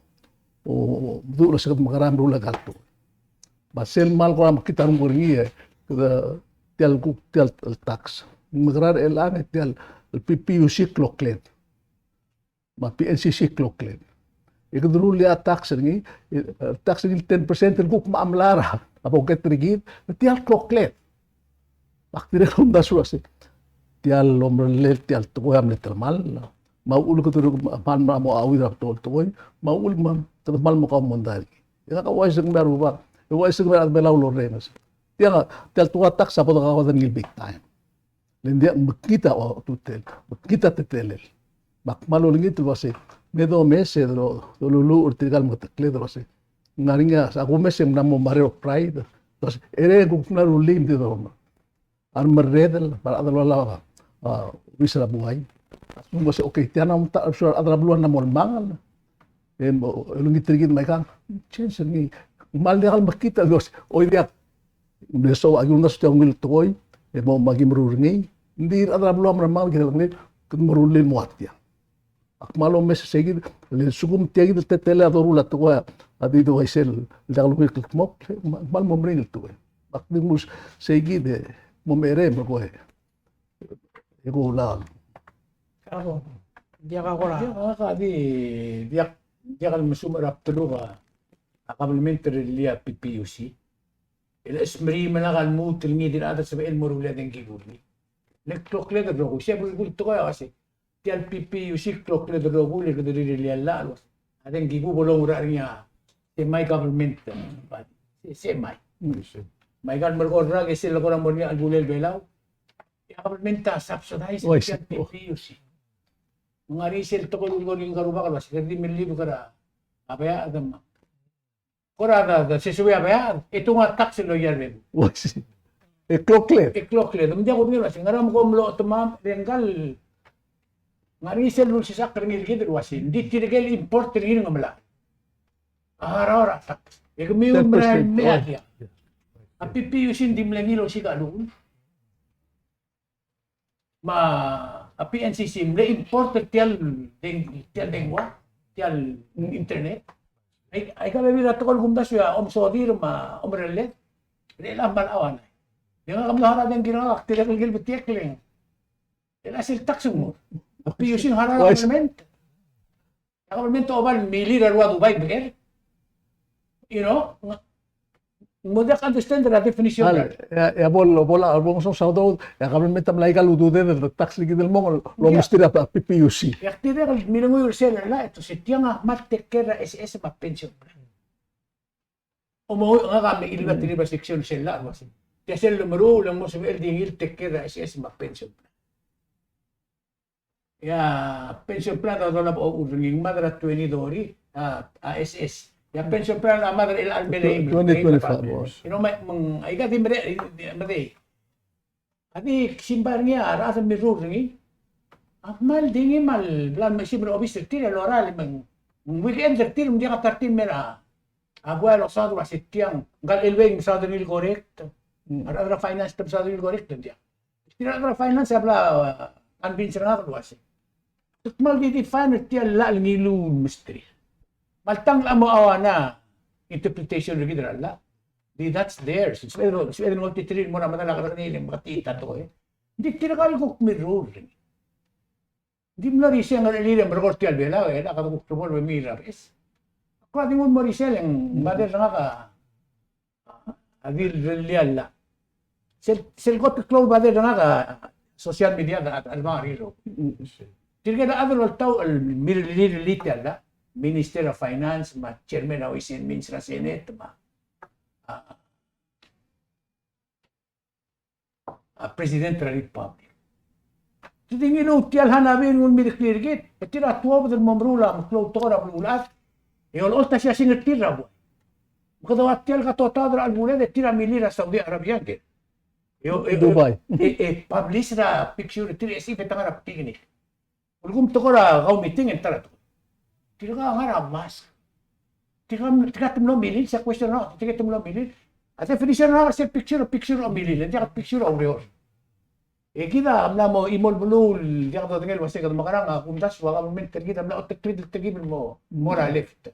o, meduch el uase kede mekerang e meruul a ikal tekoi. Me sel kmal kora mekngit a renguk er ngii, e, kede, tia el kuk, tia el tax. Mekerang er chelechang, e tia el P P U C klokled. Me a P N C C klokled. E kede rullii a tax er ngii, e, tax er ngii el ten percent el kuk mo mla er a, a pocket er kid, me tia el klokled. Me ak dirrek el omdasu el uase, tia el omerellel tia el tekoi a mle telemall. Me a uchul kede kmal mo, mo auid er a betok el tekoi, me a uchul me kede kmal mo kau mondai er ngii. E ngak a uaisei el kmo a rubak, e uaisei el kmo a rechad er a Belau el orrenges. Tia, tia el tekoi er a tax a bo dekauchad er ngii el big time. Le ng diak, mekngit a ultutelel, mekngit a teletelel. Me ak kmal olengit el uase, me domes e dolu-, doluluuch er tirka el meketekled el uase, ng ngar er ngii a, a kumes e ng mla mo mareo el pride el uase, e le kuk mla rullii me di domes. A remerredel, me a rechad el ua, a, obis er a buai. A lsekum ng uase, okay, tia ng mo ta, a rechad er a beluu a ng mo lmangel. E mo, olengit er kid me aikang, change er ngii. Kmal diak el mekngit el uase, oi diak, ng mle soak a ki uldasu tia ungil tekoi, e mo, me aki meruul er ngii. Ng di a rechad er a beluu a mla melemalt, kid a ngii, kede meruul el mo ua tia. Ak kmal omes er sei kid, le lsekum tia kid el teletelel a doruul a tekoi a di uaisei el diak lungil el kldmokl, kmal mo meringel el tekoi. Ak di mle sei kid e mo merem el kmo e Eko ulal. Kako. Diak a kora. Diak a ka di, diak, diak el mesumech er a bdeluk a kabelment er ngii a P P U C. E le smerii me lak a lmuut er ngii di el chad a sebechel el mo rullii a dengki er ngii. Le klokled el rokui, se bo el tekoi a uase, tia el P P U C klokled el rokui, le kede rirellii a llach el uase, a dengki bo longerachel er ngii a semi government body. Se, semi. Mm. Me aika el merek el rak e sel kora mo er ngii a chelbuul er Belau. E a government a subsidize er tia el P P U C. Me ng ngar er ngii sel tekoi el kulekoi er ngii a rubak el uase, kede di melibek er a Belau, me kora da, da, se sebechel a Belau, e te nguu a tax el loia el bebu. Uaisei. E klokled. E klokled. Me ng diak kudengei el uase, ngera me kom locha temam, e ngkal, ngar er ngii sel lulsisechakl er ngii er kid el uase, ng di tirke el import er ngii a ngemelachel. A harau er a tax. E kemiu mera el mei a diak. A P P U C ng di mle ngii el osiik a llechul. Me a P N C C, mle import er tia el deng-, tia el dengua, tia el internet. Ai, aika bebil er a tekoi el kumdasu e a omsodir me a omerellel. E le a kmal ua ngii. E ngak a mlo harau a dengki er ngak, ak dirrek el kilbetiekl e ng, e le a sel tax ng mo. A P U C ng harau er a government. A government a oba el milil er a rua Dubai, beer. You know? Ng mo diak understand er a definition. Ia, ia, bo, bo, bo, bo, so, so, so, e a government a mla ikal ududed el tax er kid el mong, el, lo mesterir a P P U C. Ia, tirke el milenguiu er sel llach, e te se tiang a kmal take care er a S S me a pension plan. O mo, ngak a mle ilibat er a section er sel llach, el uase tia sel lemeruul e ng mo sebechel di ngii el take care er a S S me a pension plan. Ia, pension plan a dolab a uchul er ngii, ng mad er a twenty thirty, a, a S S. Ia, pension plan a mad er a chelecha el mei el eim. Twenty twenty-five, boss. You know, me, me ng, aika di mere, di, di, me di. A di simbai er ngii a rechad el mirruul er ngii. A kmal di ngii me a bla el mesimer a obis er tir el lorael me ng, ng weekend er tir me ng diak a ta er tir el mer a, a buai el osaod el uase tiang, ngka el Elway a mesaod er ngii el correct. Mm. A rechad er a finance te mesaod er ngii el correct, ng diak. Tirke el chad er a finance a bla, uh, convince er ngak el uase te kmal di define er tia el llach el ngiluu el mesterir. Me alta ng locha mo uaia interpretation er kid er a llach. Di that's theirs. Sebeched, sebeched el ngoltitir el mo er a medal a kerrekeriil e ng meketii a tekoi. Ng di tirka el kuk mirruul er ngii. Ng di mlo er isei e ng ngar er ngii a merekong er tia el Belau, e a kede kuk sebechel el mei er a beches. Ak kora di nguu el mo er isei e ng bader er ngak a a di rellii a llach. Sel, sel kot el klou el bader er ngak a social media a, a, a lebo er ngii. Tirke el chad el oltaut el mirrellii tia el llach, Minister of Finance, me a Chairman er a Ways and Means er a Senate, me a, a, a President er a Republic. Te di ngiluu tia el hanabi el nguu el mirrellii er kid, e tir a tuobed el mo meruul a meklou el tekoi er a beluulechad, e olecholt a siasing er tir er a buai. Me kede ua tia el katotaod er a chelebulled e tir a milil er a Saudi Arabia ngke. E, e, Dubai. E, e, publish er a picture er tir e se el ta ngar er a picnic. Ulekum tekoi er a kau meeting e ng ta er a tekoi. Tirka a ngar er a mask. Tirka, tirka te mlo milil, se question er a, tirka te mlo milil. A definition er a sel picture, picture er a milil, e ng diak a picture er a ureor. E kid a mla mo chimo el beluu el diak dodengei el uase kede mekerang a kumdasu a government er kid a mla oteklid el tekib el mo, mo er a left.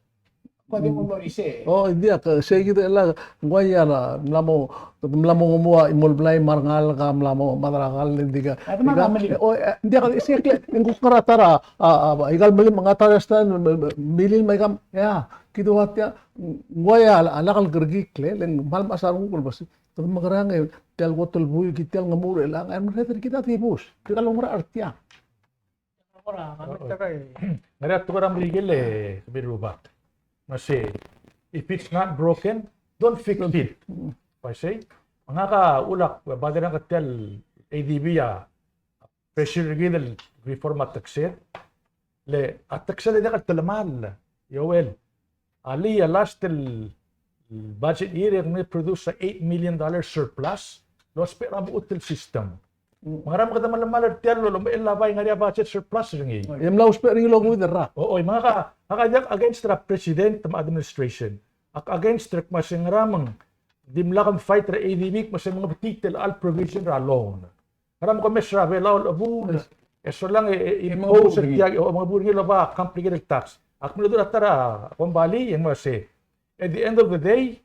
Kua di mo mo er isei. O, ng diak, sei kid el, ng uaia a mla mo, mla mo nguu a chimo el blai me a rengalek a mla mo mad er a kall, e ng diak. A, te mla mo melil. O, e, ng diak, sei kid, e ng kuk ngar er a ta er a, a, a, ikal melil, ngar er a ta er a stand, me, me, milil me aikang, ia, kid a ua tia, ng uaia a, a lak el kerekikl, e le ng kmal mechas a renguk el uase kede mekerang e tia el kot el buik, tia el ngemuchel, e le ng, e merreder kid a dibus. Tirka el oungerachel er tiang. Ngar er ngii a tekoi er a Merikel e, Kebir Rubak. Me sei, if it's not broken, don't fix it. Bai sei, ngak a ulak, bader er ngak tia el A D B a pressure er kid el reform a tax er. Le a tax er a diak el telemall, Joel. A last el budget year e ng mle produce a eight million dollar surplus, el ousbech er a mechut el system. Me ngera me kede melemall er tia el lomechell a bai ngar er ngii a budget surplus er ngii. E mla ousbech er ngii el okeuid el rak. O, oi, me ngak a, ngak a diak against er a president me a administration. Ak against er a kmo se ngera me ng dimlak mfight er a A D B el kmo se mengebetiit el chelecha el provision er a loan. Ngera me kom mes er a Belau el chebul, e solang e, e, e impose er tia, e mengebu er ngii el oba complicated tax. Ak mle dmu er a ta er a kombalii, e ng uase, at the end of the day,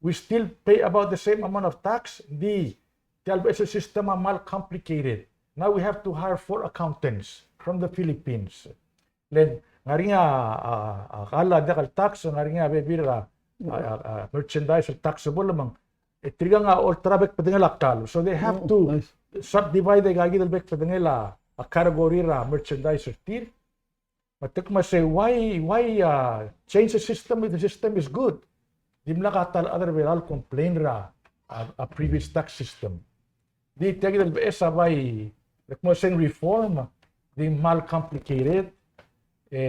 we still pay about the same amount of tax, di tia el beches el system a kmal complicated. Now we have to hire four accountants from the Philippines. Le ng ngar er ngii a, a, a kall a diak el tax, ng ngar er ngii a bebil er a, a, a, a merchandise el taxable me ng, e tirkang a olterau a bek el bedengel a kall. So they have to subdivide aika kid el bek el bedengel a, a category er a merchandise er tir. Me te kmo se why, why, uh, change the system if the system is good? Dimlak a ta el chad er a Belau el complain er a, a, a previous tax system. Di tia kid el beches a bai, le kmo se ng reform, di kmal complicated. E,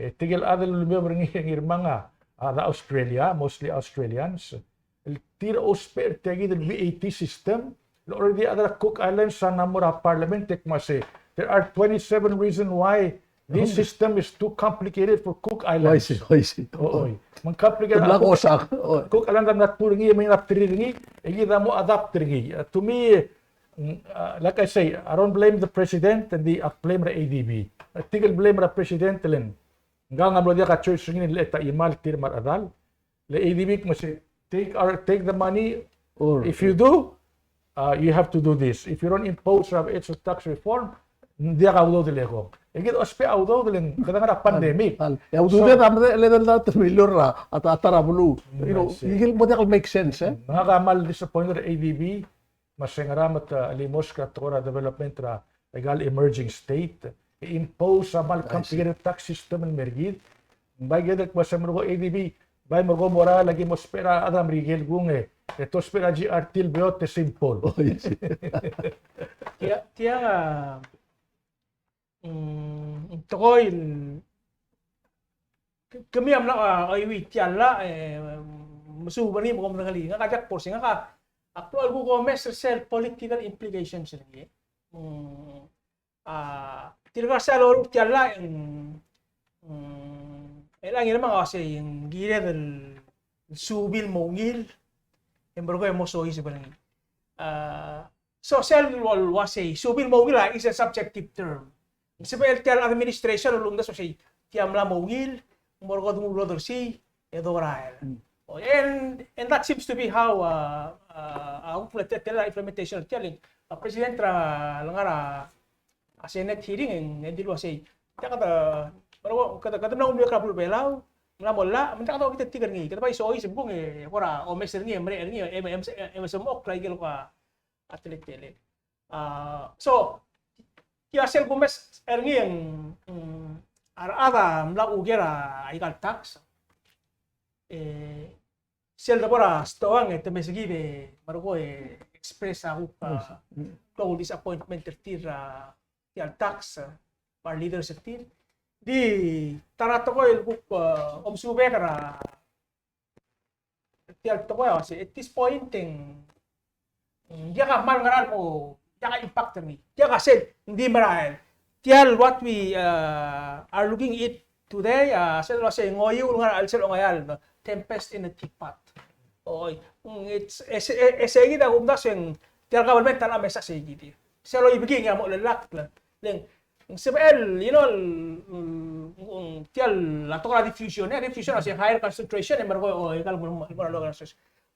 e tirke el chad el ulemuchel er ngii e ng ngirmang a, a, the Australia, mostly Australians. El tir a ousbech er tia kid el V A T system, el already a rechad er a Cook Islands a mla mo er a parliament e kmo se, there are twenty-seven reasons why this system is too complicated for Cook Islands. Oi, oi. Me ng complicated. Cook Islands a mla tmuu er ngii, e mei a bterir er ngii, e kid a mo adapt er ngii. Uh, to me, mm, uh, like I say, I don't blame the president, e di ak blame er a A D B. Uh, tirke el blame er a president, le ng, ngak a mlo diak a choice er ngii el ta el chimal tir me a rechedal. Le A D B a kmo se, take our, take the money. If you do, uh, you have to do this. If you don't impose a beches el tax reform, ng diak a udoud el eko. E kid a ousbech a udoud el ng kede ngar er a pandemic. Al, e a udoud a medechel el dart el miliol er a, a ta, a ta er a beluu. You know, I see. Ngii el mo diak el make sense, e? Ngak a kmal disappointed er a ADB, me se ngera me te limosk er a tekoi er a development er a ikal emerging state, e impose a kmal complicated tax system el mer kid. Bai kid el kmo se merekong ADB, bai merekong morael a ki mo ousbech er a chad er a Merikel kung e, e te ousbech er a GRT el beot e simple. Oh, yes. Tia, tia, a, mm, tekoi el Ke-, kemiu a mla, a, oiuii tia el llach, e, mesuub er ngii me kom medengelii. Ngak a diak kbo er sei, ngak a, a klou el kuk omes er sel political implications er ngii. Mm, a, tirka sel loruul tia el llach, mm, e le ngii el mong a uasei, ng kired el suubii el mo ungil, e merekong e mo soiseb er ngii. A, So sel ua-, uasei, suubii el mo ungil a is a subjective term. Ng sebechel tia el administration el ulemdasu el uasei, tia mla mo ungil, ng mo er kau denguu el odersii, e dorael. Mm. Oh, and, and that seems to be how, uh, uh, a kuk teletelel a implementation er tia el, a president er a lengar er a Senate hearing e ng dilu el uasei, tia kede, kede, kede mla ungil er a beluu er a Belau, mla mo llach, me ng diak dodengei a tir er ngii, kede bai soiseb e kung e kora omes er ngii, e merek er ngii, e, e, e, e, e, a teletelel. A, so, tia sel kumes er ngii e ng, mm, a rechad a mla oker a ikal tax. E, sel debo er a stoang e te meskid e merekong e express a kuk, a, klou el disappointment er tir er a, tia el tax, a, me a re leaders er tir. Di ta er a tekoi el kuk, a, omesubek er a tia el tekoi a uasei, at this point e ng, ng diak a kmal ngera el mo, diak a impact er ngii. Diak a sel, ng di merael. Tia el what we, uh, are looking it today, a sel uasei ngoiu el ngar er a chelsel a ongeai el, no? Tempest in a teapot. Oi, mm, it's, e se, e, e se kid a kumdasu e ng, tia el government a mesa se kid. Sel loibekii ngii a mo chelellakl. Le ng, ng sebechel, you know, el, mm, mm, tia el, a tekoi er a diffusion, e, diffusion a se higher concentration, e merekong, o, ikal mo, mo, mo, mo, mo,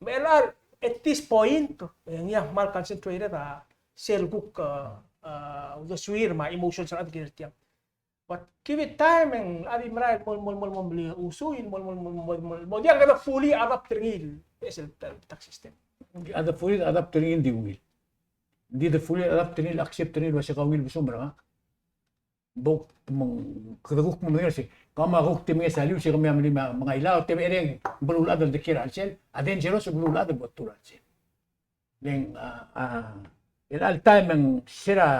me a, at this point, e, ngii a kmal concentrated a sel kuk, a, a, uldesuir me a emotions er a chad el kirel tiang. But give it time, e ng a di merael mo, mo, mo, mo, mo, usuin, mo, mo, mo, mo, mo, mo, diak kede fully adapt er ngii el, e sel ta-, tax system. Kede fully adapt er ngii e ng di ungil. Ng di de fully adapt er ngii el accept er ngii el uasei kau ungil besum er ngak. Bo, me ng, kede kuk mo medengei el uasei, kau me kuk te mengesalii el uasei kemiu a mle me, mengailal, te mereng, beluulechad el dekiei er a chelsel, a dangerous el beluulechad el bo detuu er a chelsel. Le ng, a, a, el all time e ng se er a,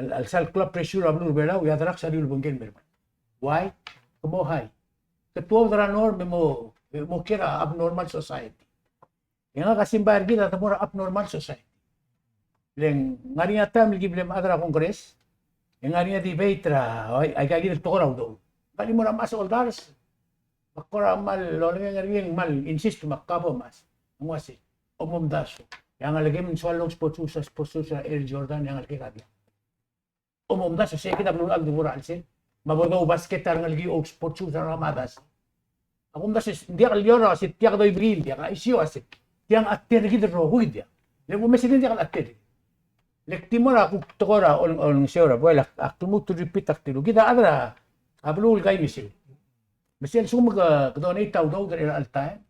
el, el sal klou a pressure er a beluu er a Belau, e a drugs a di ulebengkel el mer. Why? Ke mo high. Ke tuobed er a norm e mo, e mo kiei er a abnormal society. E ngak a simbai er kid a de mo er a abnormal society. Le ng ngar er ngii a taem el ki bla mechad er a Congress, e ng ngar er ngii a debate er a, oi, aika kid el tekoi er a udoud. Ng di mo er a mechas a oldars. Me ak kora kmal lolengeng er ngii e ng kmal insist me ak kabo mas. Ng uasei, omomdasu. E a ngelekem ng soal el ousbech a sports shoes, sports shoes er a Air Jordan, e a ngelekek a diak. Omomdasu, se kid a beluulechad el debo er a chelsel. Me a bo dou basket a rengelekir, ou sports shoes er a rechad me a dasi. Ak omdasu, ng diak el lior a se tia kede oibekii, ng diak a isio a se tiang a tir kid el rokui, diak. Le kumes er ngii, ng diak el tir. Le ak di mo er a kuk tekoi er a ol-, olengeseu er a, well, ak, ak lmuut el repeat ak dilu. Kid a chad er a beluu el kaingeseu. Me sel lsekum ke, ke donate a udoud er a chelecha el taem,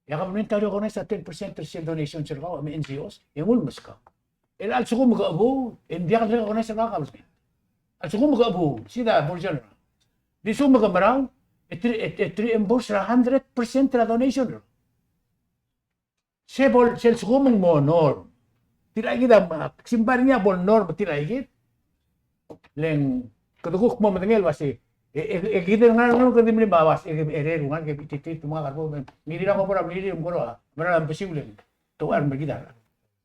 e a government a recognize a ten percent er sel donation er kau, me N G Os, e nguu el meskau. E a lsekum ke chebuul, e ng diak el recognize er kau a government. A lsekum ke chebuul, sel version er kau. Di lsekum ke merau, e te, e, e te reimburse er a hundred percent er a donation er kau. Se bo, sel lsekum ng mo norm. Tirka kid a, simbai er ngii a bo norm, tirka kid. Le ng, kede kuk mo medengei el uasei, e, e, e kid el ngar er ngii, kede di mle mo uasei, e, e, er a eru ngar, ke bititiit me a karbou, me, me dirrek el mo er a blirir, me kora, me er a besiu le ng, te ua er a mekid a.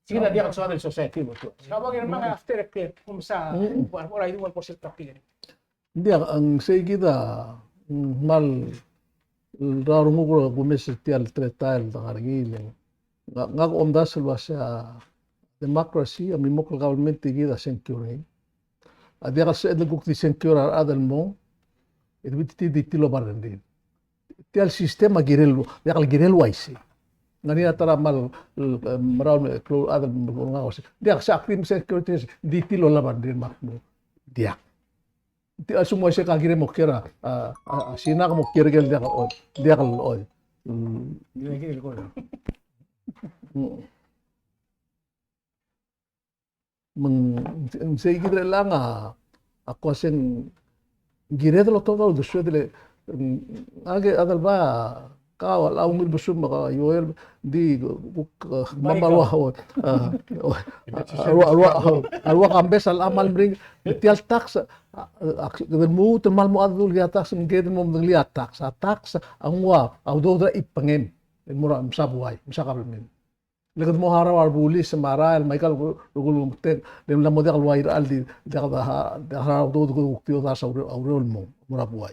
Sei kid a diak el soad el society el bo tuobed. Kabo kid me ng after e ke, kuk mesa, mm, ua, ua, ua, ua, ua, ua, ua, Ng diak, ng sei kid a, mm, kmal, er a renguk el kumes er tia el teletael el dengar er ngii, le ng, ngak, ngak a omdasu el uasei a democracy, a mimokl el government, tia kid a sengkio er ngii. A diak el sebeched el kuk di sengkio er a rechad el mong, e di bititiit el oba rengrir. Tia el system a kirel, diak el kirel uaisei. Ng ngar er ngii a ta er a kmal, e, merau el klou el chad el melemolem el ngar er a uaisei. Diak, se a krim security, di tir el olab a rengrir me ak mo. Diak. Di a sel mo uaisei, ka kirem mo kiei er a, a, a, a Sina, ke mo kiei er ker el diak el, diak el, o. Mm. Mm. Me ng, ng sei kid er chelechang a, a kuk uaseng kired el otobed a uldesued el, mm, a ke, a delba, ka, a ungil besum me ka, Joel, di, kuk, eh, me a rua, o, a, a rua, a rua, a rua kambes a locha kmal meringel, tia el tax, a, a, kede lmuut el kmal mo chad el dulii a tax, ng kede mo medengelii a tax, a tax, a nguu a udoud er a chipengem, el mo er a mesa buai, mesa kabelment. Le kede mo harau a rebulis me a rael me aika el rokui el omtechei, le mla mo diak el ua irechar el di, diak de ha-, diak harau a udoud el kuk di odars a ure-, a ureor el mo, mo er a buai.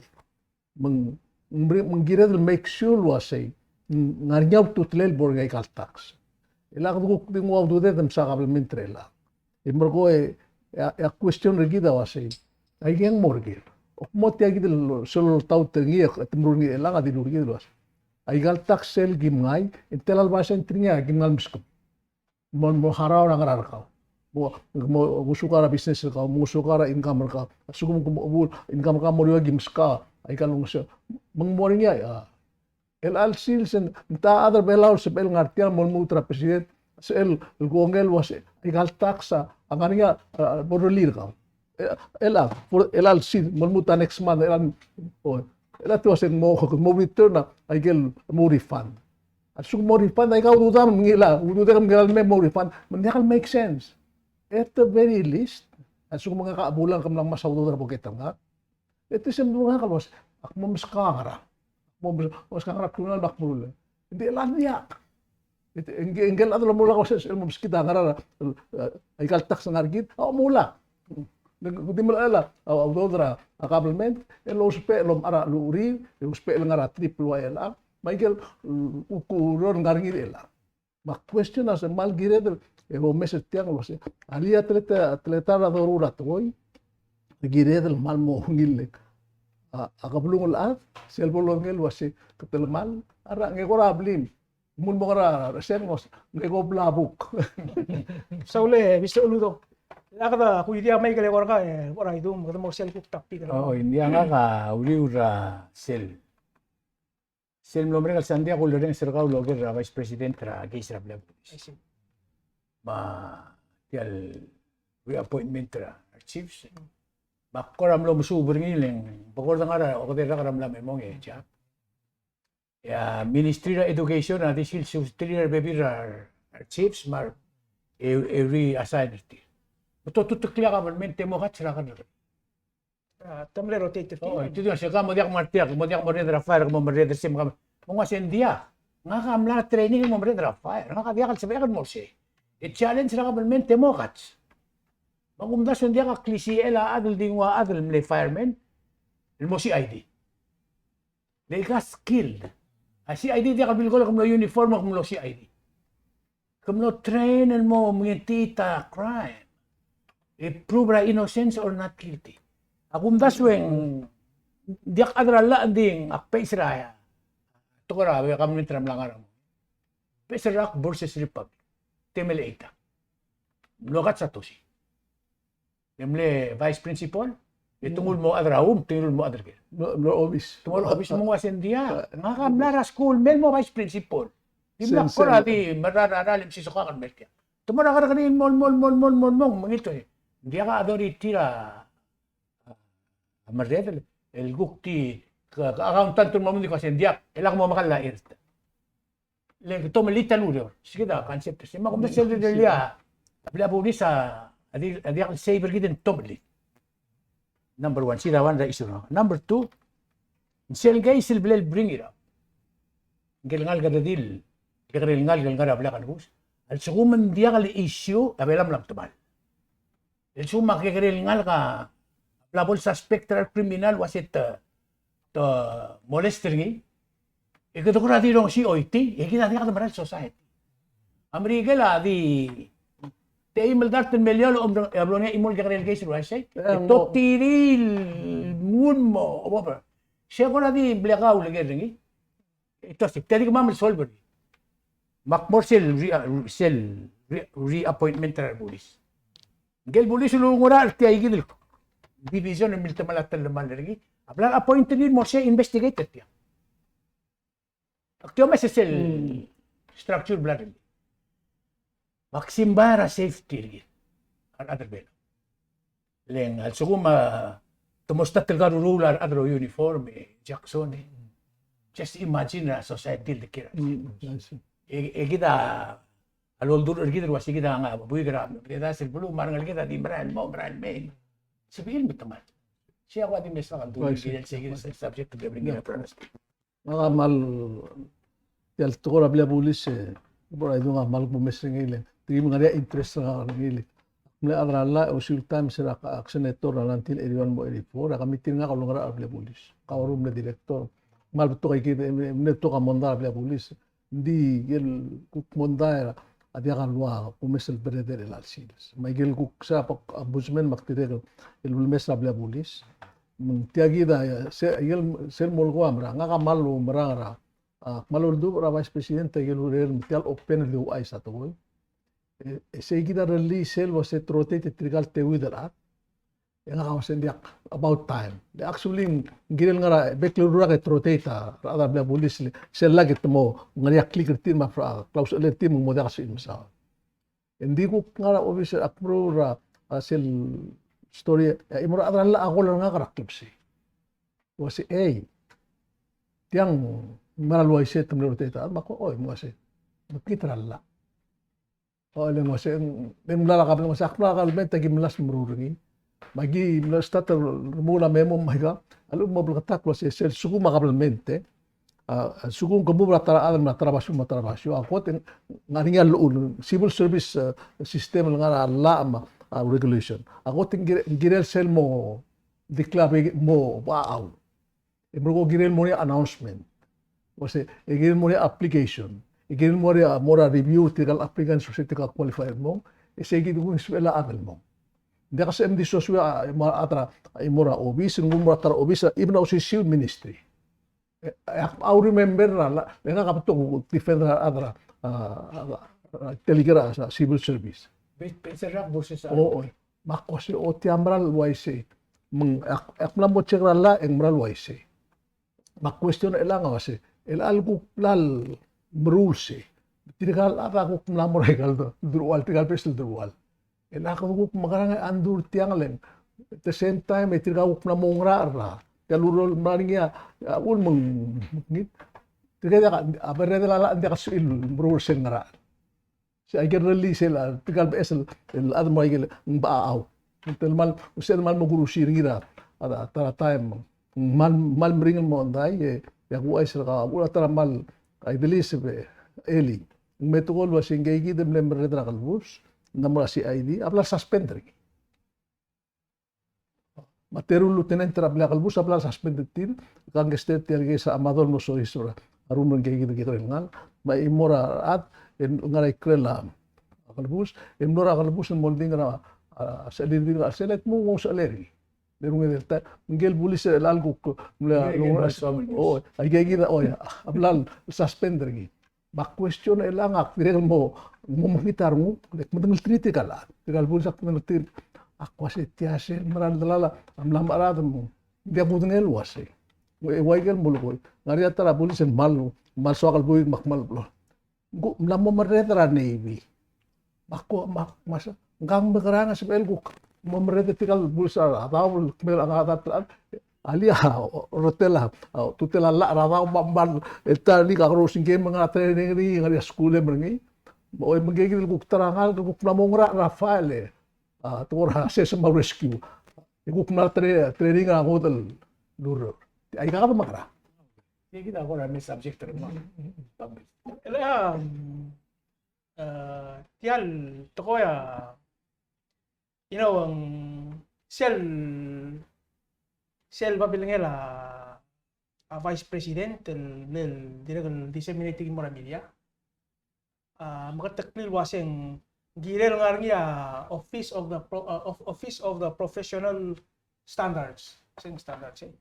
Me ng, me ng, me ng kired el make sure el uasei, ng ngar er ngii a ultutelel el bo er ngii aika el tax. E le kede kuk di nguu a ududed el mesa kabelment er chelechang. E merekong e, e a, e a question er kid a uasei, aike ng mo er ker. Ak mo tia kid el sel oltaut er ngii, e te meruul er ngii er chelechang a dilu er kid el uasei, aika el tax sel kim ngai, e ng tela el basent er ngii a kim ngai el meskeb. Mo, mo harau er a ngerang er kau. Mo, mo ngosukau er a business er kau, mo ngosukau er a income er kau. A lsekum ke mo, bo, income er kau a mo er eou e aki meskau, aika el olengeseu. Me ng mo er ngii a, el chelecha el sils e ng techa a chad er a Belau el sebechel ngar tiang el mo lmuut er a president, sel, el kongei el uasei, aika el tax a ngar er ngii a, a, bo er a rellii er kau. E, el a, for, el a sils, mo lmuut a next month, el a, o, el a te uasei mo, mo return a, aike el mo refund. A lsekum mo refund, aika ududam, me ng ngilai, ududem, me ng ngilai el me mo refund, me ng diak el make sense. At the very least, a lsekum ngak a chebuul e ke mla ngmasech a udoud er a pocket er ngak, e te se el mo ngak el uasei, ak mo meskau a ngerang. Ak mo mes-, meskau a ngerang, criminal me ak meruul. Ng di el a diak. E te, ngike, ngike el chad el mo lak el uasei, el mo meskid a ngerang, el, eh, aika el tax el ngar er kid, a mo lak. Ng di melai a, a udoud er a, a government, el ousbech el omechar a chelurir, el ousbech el ngar er a trip el ua el a, me aike el, mm, ureor el ngar er ngii er chelechang. Me a question a se kmal kired el, e omes er tiang el uasei, a lii a teleta, teletael er a doruul a tekoi, kired el kmal mo ungil el, a, a kebelung el chad, sel bo longel el uasei, ke telemall, a ra, ngii ko er a blim, Mul mo ngar er a sel ngos, le ko blabuk. Saul e, Mister Uludong. Ak da kuidia mai kele korka, e, kora idum, kede mo sel kuk topic. Oh, ng di ngak a uriul er a sel. Sel mlo merek el Sunday a kulerrenges er kau el oker er a Vice President er a case er a blil a bulis. I see. Me tia el reappointment er a chiefs. Mm. Me ak kora mlo mesuub er ngii le ng, bo kora ngar er a, okedei el rak er a mla me mong e job. E a Ministry er a Education a di sel suterir a rebebil er a, er a chiefs me a re, e, e reassign er tir. Me te ultuteklii a government e mo kats er a kerrekeriil. A, te mle rotate er tir. Oh, e te di se ka mo diak mo er tiang, mo diak mo merreder er a fire, mo merreder er sei me ka. Me ng uase ng diak. Ngak a mla training el mo merreder er a fire. Ngak a diak el sebechek el mo er sei. E challenge er a government e mo kats. Me a kumdasu e ng diak a klisichel a chad el di nguu a chad el mle fireman el mo C I D. Le ika skilled. A C I D diak el bilkol e ke mlo uniform e ke mlo C I D. Ke mlo train el mo mengetiit a crime. E prove er a innocence or not guilty. A kumdasu e ng diak a chad er a llach e ng di ak beches er a, tekoi er a government er a mla ngar er a mo. Beches er a Iraq versus Republic. Temel eita. Mlo kats a tosi. E mle vice principal, e te nguu el mo chad er a um, te nguu el mo chad er ker. Mlo, mlo obis. Te nguu el obis me ng uase ng diak. Ngak a mla er a skuul el mei el mo vice principal. Di mla kora di mera er a, er a le msisokak el mer tiang. Te mo er a kerrekeriil el mo, mo, mo, mo, mo, mo, me ng ngiltuu. Ng diak a authority er a, a merreder, el kuk di, ke, ke accountant el mo di ko uase ng diak, e lak mo mekall a ert. Le ke tomelii a ureor. Sei kid a concept er sei. Me a kumdasu e sel rirellii a blil a bulis a di, a diak el safe er kid e ng tomelii. Number one, sei a one er a issue er ngak. Number two, sel case el bla lebring er a, ngike el ngalek el redil, kekerei el ngalek el ngar er a blil a kelebus. A lsekum ng diak el issue, a Belau a mla metemall. El lsekum a kekerei el ngalek a bla bo el suspect er a criminal el uase te, te molest er ngii. E kede kora di rongesii oitii, e kid a diak de mera el society. A Merikel a di, te eim el dart el miliol, e a blo er ngii a chimo el kekerei el case el uaisei. E totirii el mung mo, o bo. Se kora di blackout el ker er ngii. E te osip, tia di kemam el solve er ngii. Me ak mo er sel re-, sel re-, reappointment er a rebulis. Ngike el bulis el ulengerachel er tia kid el, division el miltemall a telemall er ngii. A bla el appoint er ngii el mo er sei a investigator tiang. Ak di omes er sel structure el bla er ngii. Me ak simbai er a safety er kid. A rechad er a Belau. Le ng a lsekum a te mo start el karuruul a rechad er a uniform, e Jackson, e. Just imagine a society el de kiei er a. Mm, I see. E, e kid a, a loldurech er kid el uase kid a ngar er a buik er a, kid a sel beluu me a rengeleked a di merael el mo, merael el mei. Sebechir el metemall. Sei a kuk di mesa a kuk di mesa el sei kid el subject el bla er ngii. Ngak a kmal, tia el tekoi er a blil a bulis, e, bo er a idung a kmal kumes er ngii le, te ki ngar er ngii a interest er ngak er ngii le. Mle chad er a llach, e osiu el times er a ak senator er a nineteen eighty-one mo eighty-four, e a committee er ngak a ulengerachel er a blil a bulis. Ak a ua mle director. Kmal betok a ikid, e, mle betok a mondai er a blil a bulis. Ng di ikel kuk mondai er a diak a lua kumes el brother er chelecha el sils. Me ikel kuk se er a ombudsman me ak dirrek el ulemes er a blil a bulis. Me ng tia kid a, se, ikel, sel molekoi a mera, ngak a kmal oumerang er a, a, kmal oldubech er a Vice President a ikel urerel me tia el open el di ouchais a tekoi. E, e sei kid a release el uase te rotate e tirka el teuid el chad. E ngak a uase ng diak, about time. Le actually ng kirel ngar er a bek el urerel e te rotate a rechad er a blil a bulis le sel lak e te mo ngar er ngii a click er tir me a, a, klausechelel tir me ng mo diak a sebechir el mesaod. Ng di kuk ngar er a obis er a, ak meruul er a, a, sel story, e, a chimo er a chad er a llach a call er ngak er a klebesei. Uase, ei, tiang ng mera el uaisei te mle rotate a chad, me ak, oi, me uase, mekngit er a llach. O, le ng uase, le ng mla er a kabelment, uase ak mla er a kabelment e aki melasem el meruul er ngii. Me aki mla start el remuul a memo me aika, a lechub e mo bleketakl el uase sel lsekum a kabelment, e, a, a lsekum ke move er a ta er a chad me a ta er a basio me a ta er a basio, a kot e ng ngar er ngii a llechul, civil service, e, system el ngar er a llach me a, a, regulation. A kot e ng kire-, ng kirel sel mo declare, mo bechachau. E merekong e kirel mo er ngii a announcement. Uase, e kirel mo er ngii a application. E kirel mo er ngii a, mo er a review, tirka el applicants, uase tirka el qualified el mong. E sei kid a kuk sebechel a chad el mong. Ng diak a sebechem di sosuii a, mo er a ta er a, mo er a obis, ng mo er a ta er a obis, even a osisiu el ministry. E, e, ak, I remember er a, le ngak a betok kuk defend er a, a, a, a, a, delegate er a, a, civil service. Be-, be-, se er a versus a. O, o. Me ak uase, o tia mera el uaisei. Me ng, ak, ak mla mo check er a llach e ng mera el uaisei. Me ak question er chelechang a uase, el chelecha el kuk bla el meruul sei, tirka el chad a kuk mla mo er aika el deruchall, tirka el beches el deruchall. El chelecha kuk mekerang e undo er tiang le ng, at the same time, e tirka kuk mla mo ngerachel er a, tia el ureor el mla er ngii a, a, uchul me ng, ngii, tirka diak a, a berredel a llach, ng diak a sebechir el meruul sel ngerachel. Se aike el release el, a, tirka el beches el, el chad el mo aike el, ng bechachau. Ng telemall, ng sel telemall mo kurusi er ngii er a, a, a ta er a taem. Ng kmal, kmal meringel el mondai, e, e ak ouchais er kau, a uchul a ta er a kmal, a, Idliseb e Eli. Ng me tekoi el uase ngii kid el mle merreder er a kelebus, ng mo er a C I D, a bla el suspend er ngii. Me a teru el lieutenant er a blil a kelebus a bla el suspend er tir, gangster, tia el case a Amador el mlo soiseb er a, a ruum er ngii kid el kekerei el ngalek, me a chimo er a rechad, e ng ngar er a ikrel a kelebus, e mlo er a kelebus el mo oldingel er a, a, sechelir er a, sechelir el mo, mo sechelir er ngii. Le runged el taem, ngike el bulis er chelechang a kuk, mle, aike kid a, o, ya, a bla el suspend er ngii. Me ak question er chelechang, ak dirrek el mo, mo mekngit a renguk, le ak medengeltengat er tirka el chad. Tirka el bulis a kmedengeltengat. Ak uase tia sel mera el delal a mla mecheled el mo. Ng diak kudengei el uasei. E ua ikel molekoi. Ng ngar er ngii a ta er a bulis el kmal, kmal soak el buik me ak kmal blo. Ng kuk mla mo merreder er a Navy. Me ak ko, me ak, me se, ng kang mekerang e sebechel kuk mo merreder er tirka el bulis er a daob el kmedal a ngar er a ta er a Alii a, o, rotel a, o, tutel a llach er a daob me a, me a, el ta er ngii a kakerous ngike me ng ngar er a training er ngii, ngar er ngii a skuul e mei er ngii. Me, o, me ngike kid el kuk ta er a ngalek el kuk mla mo ngerachel er a file, e. A, tekoi er a search me a rescue. E kuk mla tre-, training er a ngodech el ureor. Aika kede mekerang. Ngike kid a kora mle subject er ngii. Ele, um, e, tia el tekoi a, you know, ng sel, sel babilngel a, a Vice President el, el dirrek el disseminate el mo er a media. A, meketeklii el uase ng kirel ngar er ngii a Office of the Pro-, a, of, Office of the Professional Standards. Sel standards, e.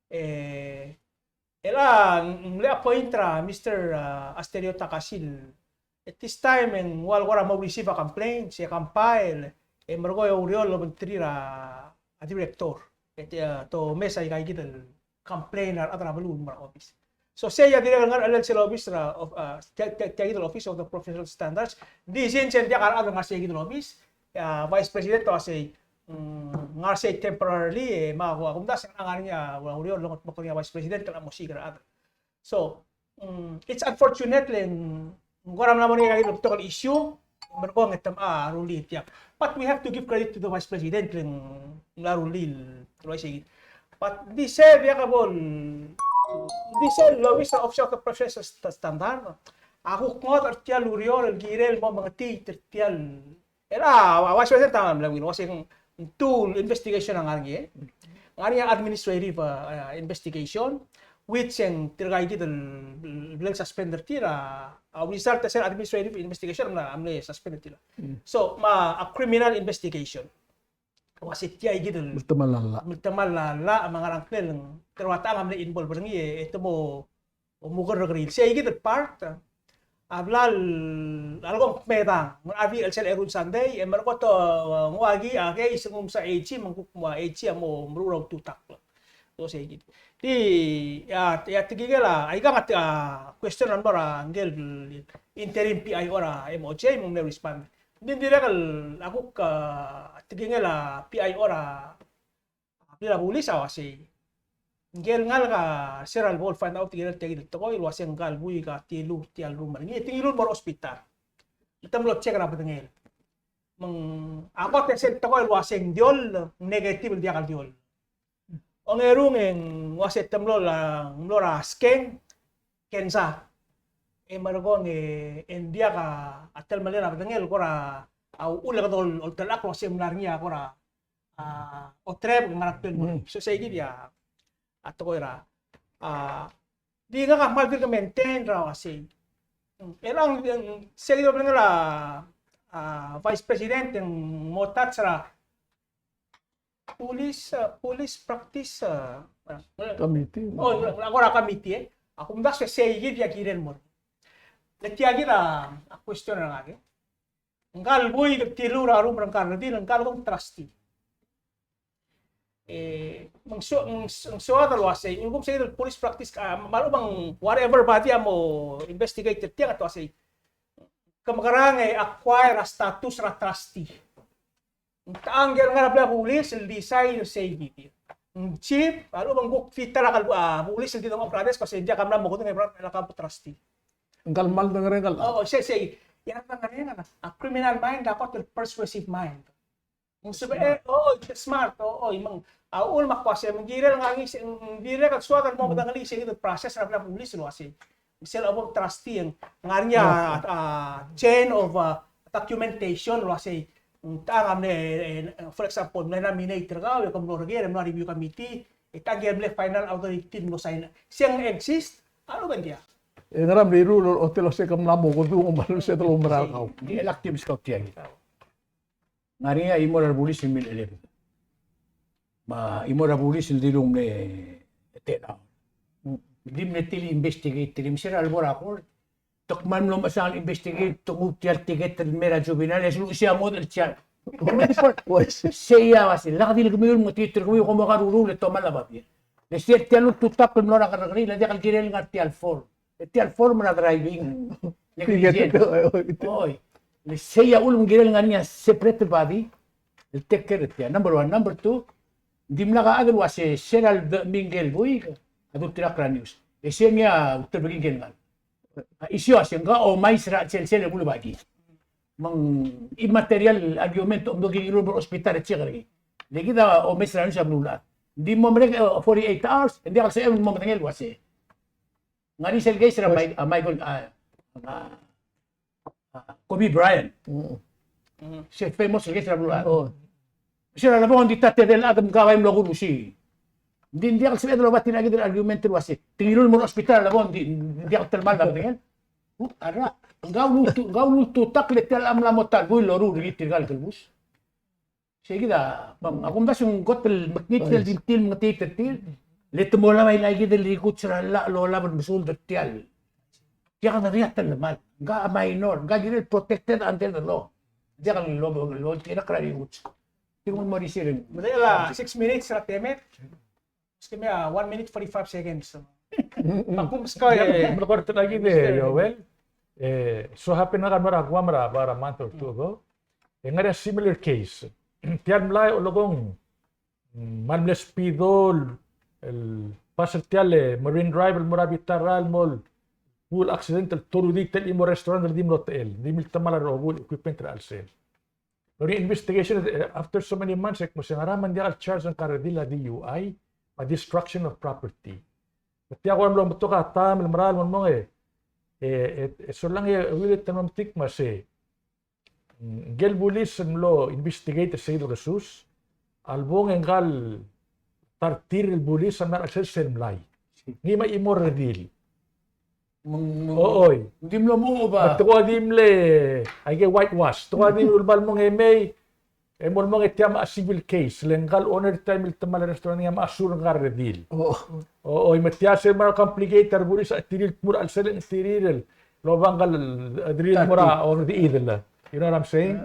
E, Chelecha ng mle appoint er a Mister, a, Asterio Takashi. At this time e ng ua el kora mo receive a complaint, e compile, e merekong e oureor el obengterir a, a director, e te, a, te omes aika kid el complain er a rechad er a beluu el mo er a office. So sei a dirrek el ngar er a chelsel office er a, of, a, tia, tia, tia kid el Office of the Professional Standards. Di since e ng diak a rechad el ngar er sei kid el office, a, Vice President a uasei, mm, ngar er sei temporarily, e, me a, a kumdasu e ng ngar er ngii a, a ureor el longedmokl er ngii a Vice President el mo osiik er a rechad. So, mm, it's unfortunate le ng kora mla mo er ngii a betok el issue, merekong e te mla rullii tiang. But we have to give credit to the Vice President le ng mla rullii el uaisei. But di se diak a bo el, di se el Office of the Professional Standard a kuk ngodech er tia el ureor el kirel el mo mengetiit er tia el Er a, a, Vice President a mla ungil, uasei ng two investigation a ngar er ngii, e. Ngar er ngii a administrative, a, a, investigation, which e ng tirka kid el, el, el suspend er tir a, a result er sel administrative investigation a mla, a mle suspend er tir. Mm. So, me a criminal investigation. Uasei tia kid el, el temall a llach. El temall a llach, me a ngerang klel, te ua tang a mle involve er ngii, e, e te mo omuker er a kerir. Sei kid el part, a bla el, a leko ng kmedang, ng ngar er a di el sel eru el Sunday, e merekong e te, e, nguu a ki, a case e ng umes a AG, me ng kuk mo a AG a mo meruul a ultutakl. So sei kid. Di, a, a tekingel a, aika a, a, question a mlo er a ngike el interim PIO er a MOJ, me ng mle respond. Ng di dirrek el, a kuk, a, tekingel a PIO er a a blil a bulis a uasei. Ngike el ngalek a se er a lebo el find out er tia el tekoi el uasei ngka el buik a tiluu er tia el room er ngii, e te ngiluu el mo er a hospital. Me te mlo check er a bedengel. Me ng a kot e sel tekoi el uasei ng dioll, negative el diak el dioll. Ongerung e ng uasei te mlo er a, mlo er a scan, cancer. E merekong e ng diak a, a telemellel a bedengel, kora, a uchul e kede oltelechakl el uasei ng mla er ngii a kora a, otereb, ngar er a bek el mo. Mm. So sei kid a, a tekoi er a, a, di ngak a kmal dirk maintain er a uasei. Mm. E ng, sei kid a belngel a, a, Vice President e ng mo touch er a police, a, police practice, a, a, committee. Oh, ng, ng, kora committee, e. A kumdasu e sei kid a kirel el mo. Le tia kid a, a question er ngak, e. Ngka el buik el tiluu er a room er ngka el redil, ngka el kmo trustee. E, me ng so-, me ng so-, me ng soad el uasei, ulekum sei el police practice, a, me a lechub e ng whatever body a mo investigate er tiang, a te uasei. Ke mekerang e acquire a status er a trustee. Ng techa ngike el ngar er a blil a bulis el decide el sei kid. Ng chief, a lechub e ng kuk fit er a kal-, a, bulis el di dengchokl er a desk, uasei ng diak a mla mo kedung e bla el kmo trustee. Ng kmal dengerenger. Oh, sei, sei. E a dengerenger a criminal mind a kot el persuasive mind. Ng sebechel, oh, smart, oh, oh, me ng, a uchul me a kuasei, me ng kirel ngar er ngii, se, ng dirrek el soad el mo medengelii sei kid el process er a blil a bulis el uasei. Sel lebo el trustee e ng ngar er ngii a, a, chain of, a, documentation el uasei. Ng techa a mle, e, for example, mle nominate er kau, e ke mlo er ker, e mlo er a review committee, e techa a mle final authority el mlo sign. Se ng exist, a lechub e ng diak. E ngera mle ruul el otel uasei ke mla mo kedung me a lsekum e te oumera er kau. Di elective scout tia. Ng ngar er ngii a chimo er a rebulis el mle elebed. Me a chimo er a rebulis el dilu ng mle ten hour. Di mle tir el investigate, di me se er a lebo er a court. Te kmal mlo mechesang el investigate, te nguu tia el ticket el mei er a juvenile, e sel uchei a ngodech el tia. Sei a uasei, lak di le kemiu el metiit er kemiu, kom mo karuruul e tomall a babier. Le sel tia el ultutakl el mlo er a kerrekeriil, a diak el kirel ngar tia el form. E tia el form er a driving. Negligence. Oi. Le sei a uchul me ng kirel ngar er ngii a separate body el take care er tia. Number one. Number two, ng dimlak a chad el uasei se er a ledechemii ngike el buik a dultirakl er a news. E se ngii a ulterebekii ngike el ngalek. A issue a se ngka a omais er a chelsel el kulebaki. Me ng immaterial argument, omdoki ngiluu el mo er a hospital e check er ngii. Le kid a omais er a news a beluulechad. Ng di mo merek, e, forty-eight hours, e ng diak el sebechem el mo medengei el uasei. Ng ngar er ngii sel case er a Mai-, a Michael, a, a, a, Kobe Bryant. Mm. Se famous el case er a beluulechad. Oh. Se er a lebong e ng di ta tedei el chad me ng bai mlo kurusii. Ng di, ng diak el sebeched el oba tia kid el argument el uasei. Te ngiluu el mo er a hospital a lebong, ng di, ng diak el telemall a bedengel. Hm, a rra, ng kau lultu-, ng kau lultutakl e tia el mla mo ta el buil el loruul er ngii tirka el kelebus. Sei kid a, bang, a kumdasu ng kot el mekngit el di tir el mengetiit er tir, le te mo olab aika kid el rikuts er a llach el olab el mesuub er tia el. Tia kede riat el mal, ng ka a minor, ng ka kirel protected under the law. Diak el lo, lo, lo, tia el kora rikuts. Tirke el mo er isei. Medechel a six minutes er a temed. Kemiu a one minute forty-five seconds. Me a kumskau e, me a kora ta er kid e, Joel. E, so happen ngak a mla er a Guam er a, about a month or two ago. E ngar er ngii a similar case. Tia el mlai a olekong, mm, me ng mle speedo el, el pass er tia el Marine Drive el mo er a bita el rael el mo el, kuk accident el torudik el chimo er a restaurant el di mlo techel, di miltemall a rokui el equipment er a chelsel. During investigation, eh, after so many months, e kmo se ngera me ng diak el charge er ngka el redil a D U I, a destruction of property. Me tia kora mlo betok a taem el merael el mo el mong e, e, e, e solang e, e, ungil e te mo metik me se, mm, ngike el bulis el mlo investigate er se el kesus, a lebong e ngka el ta er tir el bulis a mla er a chelsel sel mlai. Ngii me a chimo el redil. Meng, meng, oi. Ng di mlo mo ba. Te kuk di mle, aike whitewash. Te kuk di mle ba el mong e mei, e mo el mong e tia me a civil case. Le ngka el owner tia el miltemall a restaurant ngii a mla sue er ngka el redil. Oi, me tia sel mera el complicate a rebulis a tir el tmuu er a chelsel e tir el oba ngka el redil el mo er a ongdidel. You know what I'm saying?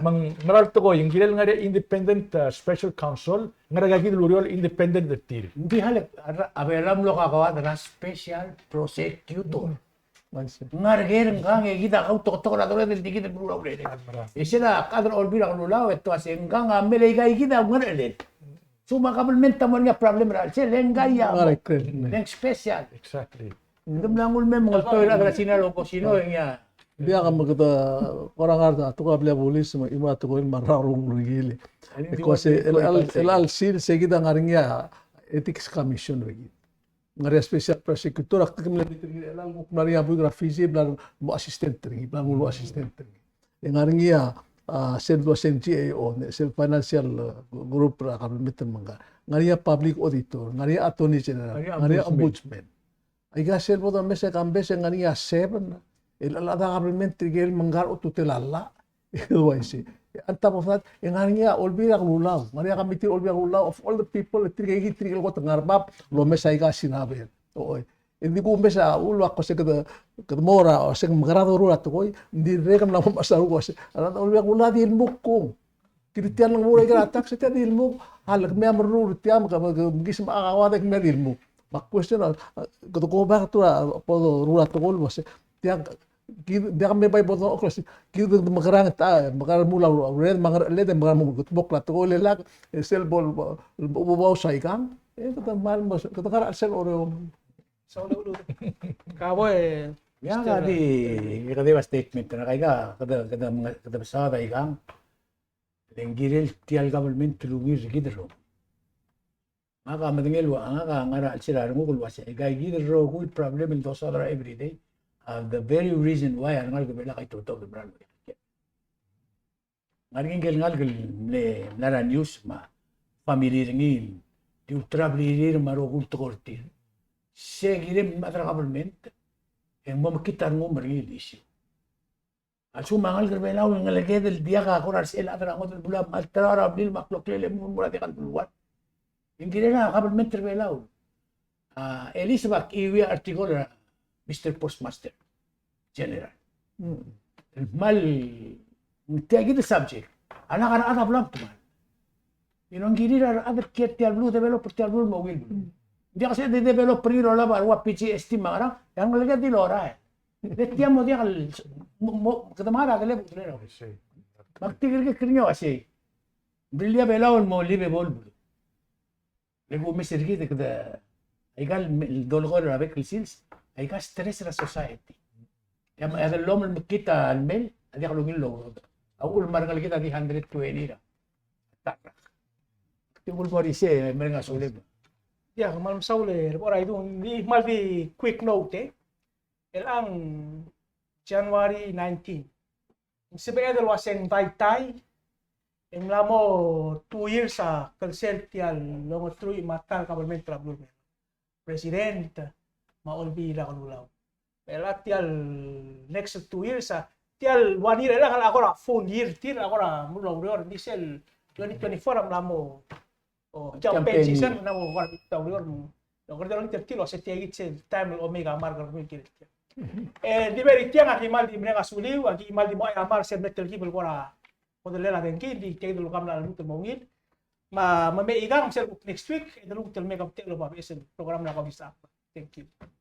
Me ng mera el tekoi, ng kirel ngar er ngii a independent, uh, special counsel, ngar er ngii a kid el ureor el independent er tir. Ng di hale, a Belau a mlo kakoad er a special prosecutor. Ngar er ngii a ngkang e kid a kautoketok er a dorael el di kid el meruul a urerek. E sel a chad er a Olbiil er a Kelulau e te uase ngkang a mle ika kid a ngerechelel. Sel mo government a mo er ngii a problem er a chelsel, e ngka a mo. Ngar er ngii a special. Exactly. Ng di mla nguu el mei me ng oltoir a chad er a Sina el okosino e ngii a. Diak me kede kora ngar er a tekoi er a blil a bulis me a chimo er a tekoi el mera el rokui el. Because el, el, el, el sel, se kid a ngar er ngii a ethics commission er kid. Ngar er ngii a special prosecutor, ak di mle meet er ngii el kuk mla er ngii a buik er a Fiji, bla mo assistant er ngii, bla mo assistant er ngii. E ngar er ngii a, a, sel dua sel G A O, sel financial, uh, group er a government me ngka. Ngar er ngii a public auditor, ngar er ngii a attorney general, ngar er ngii a ombudsman. Aika sel bo domes e kambes e ngar er ngii a seven, el, el chad er a government er tirke el mengkar a ultutelel a llach. E uaisei. On top of that, e ngar er ngii a Olbiil er a Kelulau. Ngar er ngii a committee er a Olbiil er a Kelulau, of all the people, tirke, tirke el kot el ngar er a bab, el omes aika el sinaber. Oi. E di kumes a uchul a ko se kede, kede mo er a, se kede mekerang a doruul a tekoi, ng dirrek el mla mo mesa a rokui el uase, a rechad er a Olbiil er a Kelulau a di lmuk kung. Kid tia el ngar er a tax, tia a di lmuk, a le kemiu a meruul er tia, me ke, me ke, me kis me a kauad e kemiu a di lmuk. Me a question, a, a, kede go back to a, bo doruul a tekoi el uase, tia, kid, diak me bai bo doklesi, kid mekerang ta, mekerang mo er a urered, me a ngerecheled, mekerang mo, kede bo kla tekoi el lak, e sel bo, bo, bo, bo, bo saikang, e kede mal, kede ngar er a chelsel a ureor. Saul, ulu. Ka bo e, ia, Mister, ka di, e kede ua statement, er a ika, kede, kede, kede mesaod a ikang. Le ng kirel tia el government el ungil er kid el rokui. Ngak a medengei el ua, ngak a ngar er a chelsel a renguk el uase, aika kid el rokui el problem el dosaod er a everyday, a the very reason why a rengalek er a Belau a itotok el mera el uaisei. Ngar er ngii ngike el ngalek el mle, mla er a news me a family er ngii el di ulterablirir me a rokui el tekoi er tir. Se kirem el mad er a government, e ng mo mekngit a rengum er ngii el issue. A lsekum a ngalek er a Belau el ngeleked el diak a kora er sel chad er a ngodech el beluu a kmal terau er a blil me a kloklel e mla mo er a diak el beluad. Ng kirel a government er a Belau. A, Elizabeth, e ua article er a Mister Postmaster General. Mm. El kmal, ng tia kid el subject. A lak a rechad a bla mkmal. You know, ng kirir a rechad el kiei er tia el beluu, develop er tia el beluu el mo ungil beluu. Mm. Ng diak se de develop er ngii el olab a ua P G S T me a ngerang, e a ngeleked a di lorael. Le tia mo diak el, mo, mo, kede mla er a kelebus er a. Me ak di kerekikl er ngii a uasei. Ng rullii a Belau el mo livable beluu. Le kumes er kid e kede, aika el dolekoi er a bek el sils, aika stress er a society. Ia me a dellomel el mekngit a lemei, a diak lungil el ourodech. A uchul me a rengeleked a di hundred twenty er a ta er a rak. Tia kuk bo er isei, mereng a sulem. Ia, kmal mesaul e, Rebor, a idung, ng di kmal di quick note, e. Chelechang January nineteen. Ng sebeched el uasei ng taitai, e ng mla mo two years a klsel tia el ongeteruich me a ta el government er a beluu er a Belau. President, me a Olbiil er a Kelulau. Me a tia el next two years, a tia el one year er chelechang a kora full year tir, a kora meruul a ureor, ng di sel twenty twenty-four a mla mo, o, campaign season, ng mla mo kora meruul a ureor, ng, ng kora di tir el uasei tia kid sel taem el omeka a mera el government el kirel tia. E di bai er tiang, aki kmal di mereng a suliu, aki kmal di mo er a mera sel mle telkib el kora kodellel a dengki, ng di tia kid el ua mla lmuut el mo ungil. Me, me mei ikang sel kuk next week, e de lmuut el mei e kebetech el oba beches el program er a Kaudisechakl. Thank you.